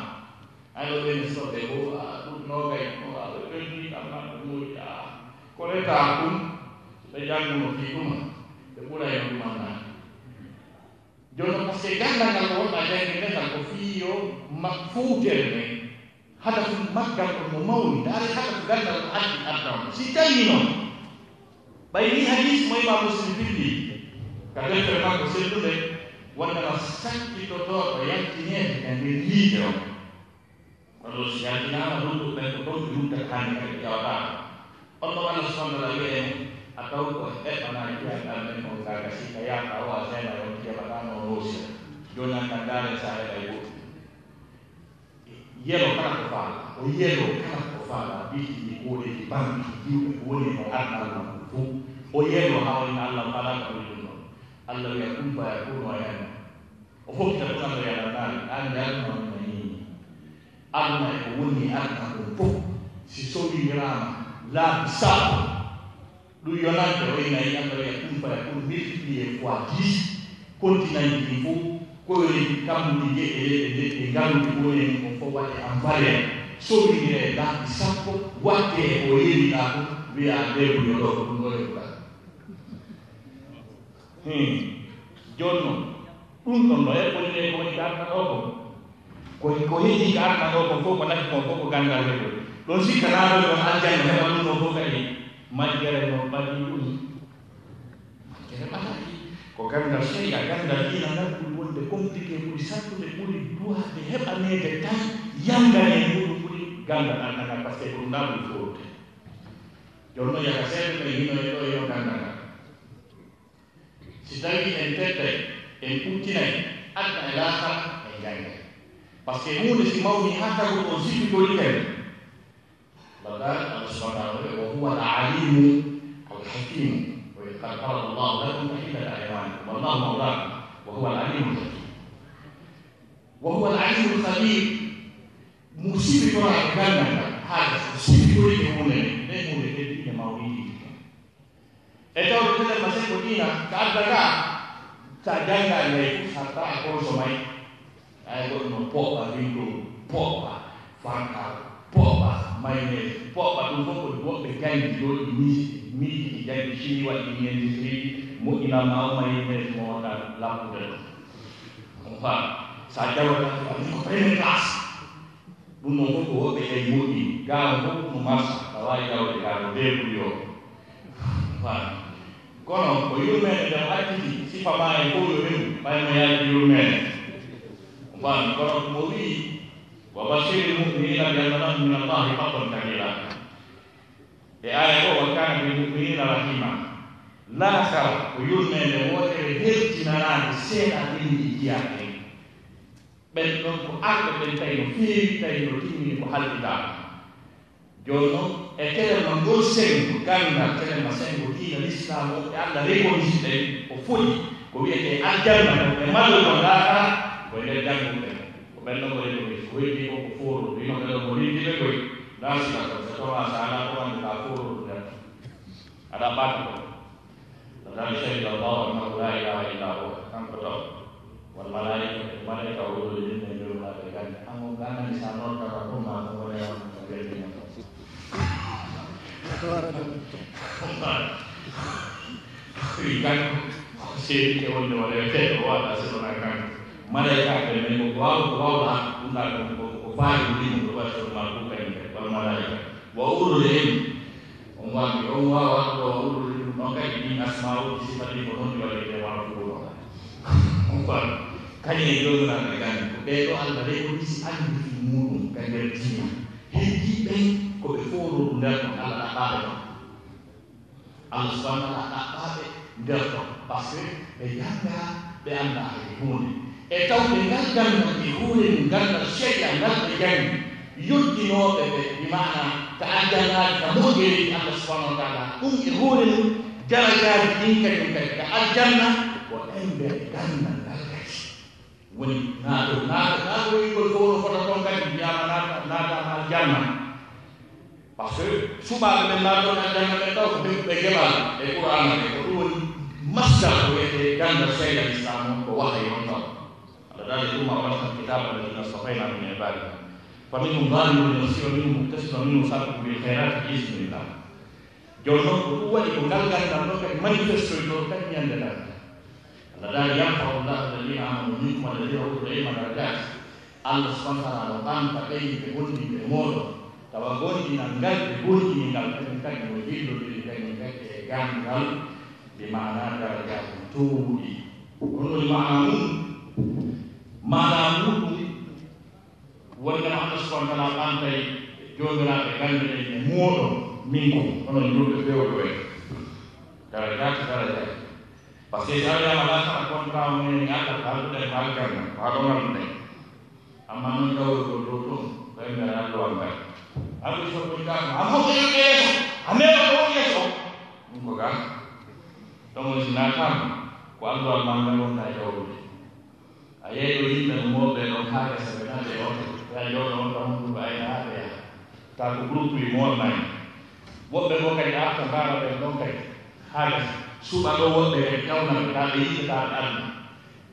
Ay, o ɓen sodde ko, a, ɗum noogay, o, a, ɓe ɓen mbiyi kam, man ɗum moƴƴi, a, ko reta ɗum, so ɓe jannguno fii ɗum, ɓe ɓuray no ɗum annaade. Jooni noon, par ce que ganndal ngal ko wonɗaa jannginde ngal ko fii yo ma-, fowtere men, hadafu maggal on mo mawni. Ndaare hadafu ganndal ko addi adda on. Si tawii noon, ɓay ni hadis mo Imam Muslim fillii ka deftere makko sellunde, wonndema sakkitotooɗo yaltineede e nder yiite on. Kono si yaltinaama, ruttuɓe ɓen ko toon ɓe ruttata, hannde kadi ɓe ƴawataako. On ɗon Allah subhanahu wa ta'ala wi'ay mo, a taw ko eɓɓanaa jiyal ngal nden on ka gasi, ka yaaka o a seena on jaɓataano o noosira. Jooni an ka ndaaren sa heɓay goɗɗum. Yelo kala ko faala, o yelo kala ko faala, biti ɗi koɗeji banki, jiwɓe ko woni e mo arnal makko fof. O yelo haa o ina Allah faala ka ɓuri ɗum ɗon. Allah wi'a kun fayakun o yanno. O fokkita ɗum Allah yalannaali, aan nde aduna on nanii. Aduna e ko woni e aduna ɗum fof, si sowindiraama laabi sappo, ɗum yonante o ina yi Allah wi'a kun fayakun, multiplié fois dix, continent ji ɗin fof, koyreji kammuɗi, geɗe, leɗɗe, leɗɗe, ngalluɗi ko woni e mum on fof waɗe en valeur. Sowindire e laabi sappo, watte e ko yeliɗaa ɗum, wi'a debbo yo ɗo, ɗum ɗo e ɗum. Hmm. Jooni noon, ɗum ɗon no eɓɓoyde ko woni ka aduna ɗo kon. Ko, ko heddii ka aduna ɗo kon fof, ko nafi kon fof ko ganndal heɓoy. Ɗon sikka naatoy ɗon aljanna heɓa ɗum ɗon fof kadi majjere no ɓadii ɗum. Majjere ɓadaaki. Ko ganndal sariya, ganndal diina ngal ɓuri wonde compliqué, ɓuri sattude, ɓuri duwaade heɓaneede tan, yangane muɗum ɓuri ganndal aduna ngal, par ce que ko ɗum ɗaa ɓuri fowrude. Jooni noon, yaka seeɗa ɓe hino e ɗo e yo ganndal ngal. Si tawii en tettay, en ɓuttinay, aduna e laakara en janngay. Par ce que huunde si mawni haa tagu on sifitorii kadi. Bada Allah subhanahu wa ta'ala, wa huwa al-alimu al-hakim. Wa idh qad farada Allahu lakum tahillata aymanikum. Wallahu mawlakum. Wa huwa al-alimu al-hakim. Wa huwa al-alimu al-khabir. Mo sifitoraa ko ganndal ngal, haa gasa, o sifitorii e huunde nden, nden huunde teddiinde mawniinde. E tawde telen ma sen ko diina, ka adda ka, sa janngaani hay fof, sa tawa kon so may. Ay goɗɗo no poɓɓa winndo, poɓɓa fanka, poɓɓa mayonnaise, poɓɓa ɗum fof ko woɓɓe janngi ɗo ɗi miiji, miiji ɗi janngi, chimie waɗi ɗi industrie, moƴƴinaa ma o mayonnaise mo wonɗaa labbude ɗo. On faami? Sa jawata, ko premier classe. Ɗum ɗon fof ko woɓɓe ƴawi moƴƴi. Gaano fof no marsa, a waawi ƴawde gaano débrouillé o. Faami. Kono ko yurmeende nde o acciti, sifa maa en fof yo remu, ɓay mo yaadi yurmeende. Faami. Kono mo wi'i, "Wa bashiril mu'minina bi anna lahum min Allahi fadlan kabira." E aaya o, "Wa kana bil mu'minina rahima." Laakara ko yurmeende wootere hertinanaande seeɗa ɗen ɗi jiyaa ɗen. Ɓen ɗon ko arɓe ɓen tawi no feewi, tawi no timmini ko halfitaa. Jooni noon, e telen ma ngol senngo, ganndal telen ma senngo diina Lislaam o, ɓe Allah reconnaître ɓen, o foti ko wiyetee aljanna ko, e malol ɗon laakara, ko e nder jannguɓe ɓen. Ko ɓen ɗon ko reconnaître, ko heddi ko ko fooroo, hino ɓe ɗon mo limti ɓe koy, ndaa sila ko, so tawaa sa alaa ko annduɗaa fooroo ɗum nder. Aɗa ɓaata ko. Laqad shahida Allahu annahu la ilaha illa huwa. Kanko taw. Wal malaika, malaika o wuro yimɓe jooɗaaɓe gande. An on ganani sa noddata ɗum ma ko woni on ko weldi mo. Kanko, seedike wonde o rewete, o waɗa si wona kanko. Malaikaaɓe men ko waaw, ko waawɗa ɗum ɗa ɗum ko, ko faali ɗum ko waɗi ɗum ma ɗum kañum kadi. Wal malaika. Wa ulul ilmi. On waɗi, on waawa ɗo ulul ilmi, non kadi ɗin asma'uji sifati ko non ɗi waɗirte wano fuɗo. On faami? Kañum e joomiraaɓe gandi. Ko ɓee ɗo Allah rekonisi anndi fii muuɗum ka nder diina. Heddi ɓen ko ɓe fooroo ɗum nder ɗon, Allah ɗaɓɓaaɓe ɗon. Allah subhanahu wa ta'ala ɗaɓɓaaɓe nder ɗon. Parce que ɓe janngaa, ɓe anndaa hay huunde. E tawde ngal ganndal e hoore mum, ganndal sharia ngal ɓe janngi, yottinooɓe ɓe, bi maana ka aljannaaji, ka moƴƴereeji Allah subhanahu wa ta'ala, ɗum e hoore mum, darajaaji ɗin kañum kadi ka aljanna, ko emmbere ganndal ngal kadi. Woni naato, naato, naato wi'ugol fof no fota toon kadi, wiyaama naata, naataama aljanna. Parce que suɓaaɓe ɓen naatoɓe aljanna ɓen taw ko heɓuɓe geɓal e Qur'aana ɓe, ko ɗum woni masdar ko wiyetee ganndal sharia Islam on, ko wahayi on taw. Kadhalika, thumma awrasna al-kitaba alladhina istafayna min ibadina faminhum zalimun li nafsihi wa minhum muqtasidun wa minhum sabiqun bil khayrati bi idhnillah. Jooni noon, ko ɗum waɗi ko ngal ganndal ɗo kadi manifestoytoo kadi ñande darngal. Allah daali, "Yarfa'u llahu alladhina amanu minkum walladhina utul ilma darajat." Allah subhanahu wa ta'ala no ɓamta ɓen ɓe gomɗinɓe e mooɗon, tawa gomɗinal ngal ɓe gomɗini ngal, kañum kadi no jillondiri kañum kadi e ganndal, bi maana darajaaji towɗi. Ko ɗum woni maana mum. Maana muɗum, wonde Allah subhanahu wa ta'ala ɓamtay joomiraaɓe gannde ɗen e mooɗon, minkum, onon julɓe fewndo en, darajaaji, darajaaji. Par ce que si a wiyaama laakara, contrat o men en ngalɗata, halduɗen ko aljanna, ko haɗo ngalduɗen. Amma noon, jawrugol dow toon, ko en mbiya alluwal ngal. Aɗa so ko gaa, a moƴƴere yeeso, a meeɗa ko yeeso. Ɗum ko gaa. Ɗum woni si naataama, ko alluwal maa ngal wonta e jawrude. A yeeyi ɗo yimɓe no mooɓe ɗon haa gasa, ɓe naata e oto, ɓe a jooɗo on ɗon, ɗum ko ayna haa ɓe yaha. Taa ko groupe yi moolnaa en. Woɓɓe goo kadi arta ndaara ɓen ɗon kadi haa gasa. Suɓa ɗo woɓɓe kadi ƴawna ɓe, taa ɓe yiɗde, taa ɓe aduna.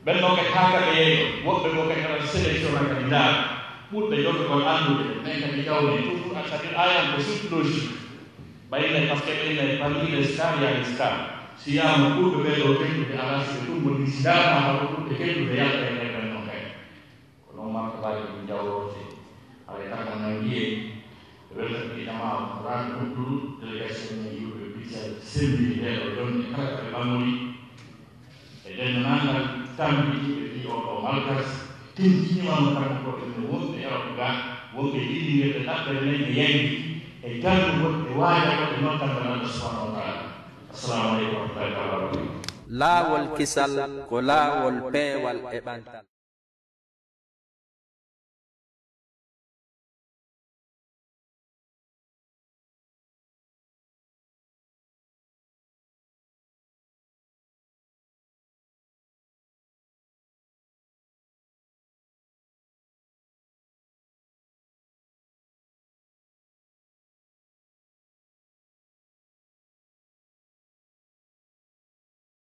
Ɓen ɗon kadi haa ka ɓe yeeyo. Woɓɓe goo kadi aɗa sélectionna kadi ndaara. Ɓurɓe jotogol anndude, ɓen kadi ƴawne. Toujours, c'est-à-dire, ayan ko suite logique. Ɓay ne, par ce que ɓay ne, parmi les stars, il y a les stars. Si wiyaama ɓurɓe ɓee ɗoo teddunde, alaa si ɓe ɗum woni si ndaarnaama ko ɓurɓe teddunde yalta e nder ɓen ɗon kadi. Ko noon martabaaji ɗum jawrootee. Alaa e sago nanngii en, ɓe weltata e jamaa o, Raɓi Hudduru, délégation men yi'uɓe Bruxelles, semmbii ndee ɗoo jonnde kala ka ɓe ɓannori. E denndaangal tammbitiiɓe fii oo ɗoo markas, tinndiniima noon kamɓe ko ɓe wonɓe Erop gaa, wonɓe ɗiɗi ngel ɓe ɗaɓɓere men e yayndi, e janngugol, e waajagol, e noddangal Allah subhanahu wa ta'ala. Assalamu aleykum wa rahmatullahi wa barakatuh. Laawol kisal ko laawol peewal e ɓantal.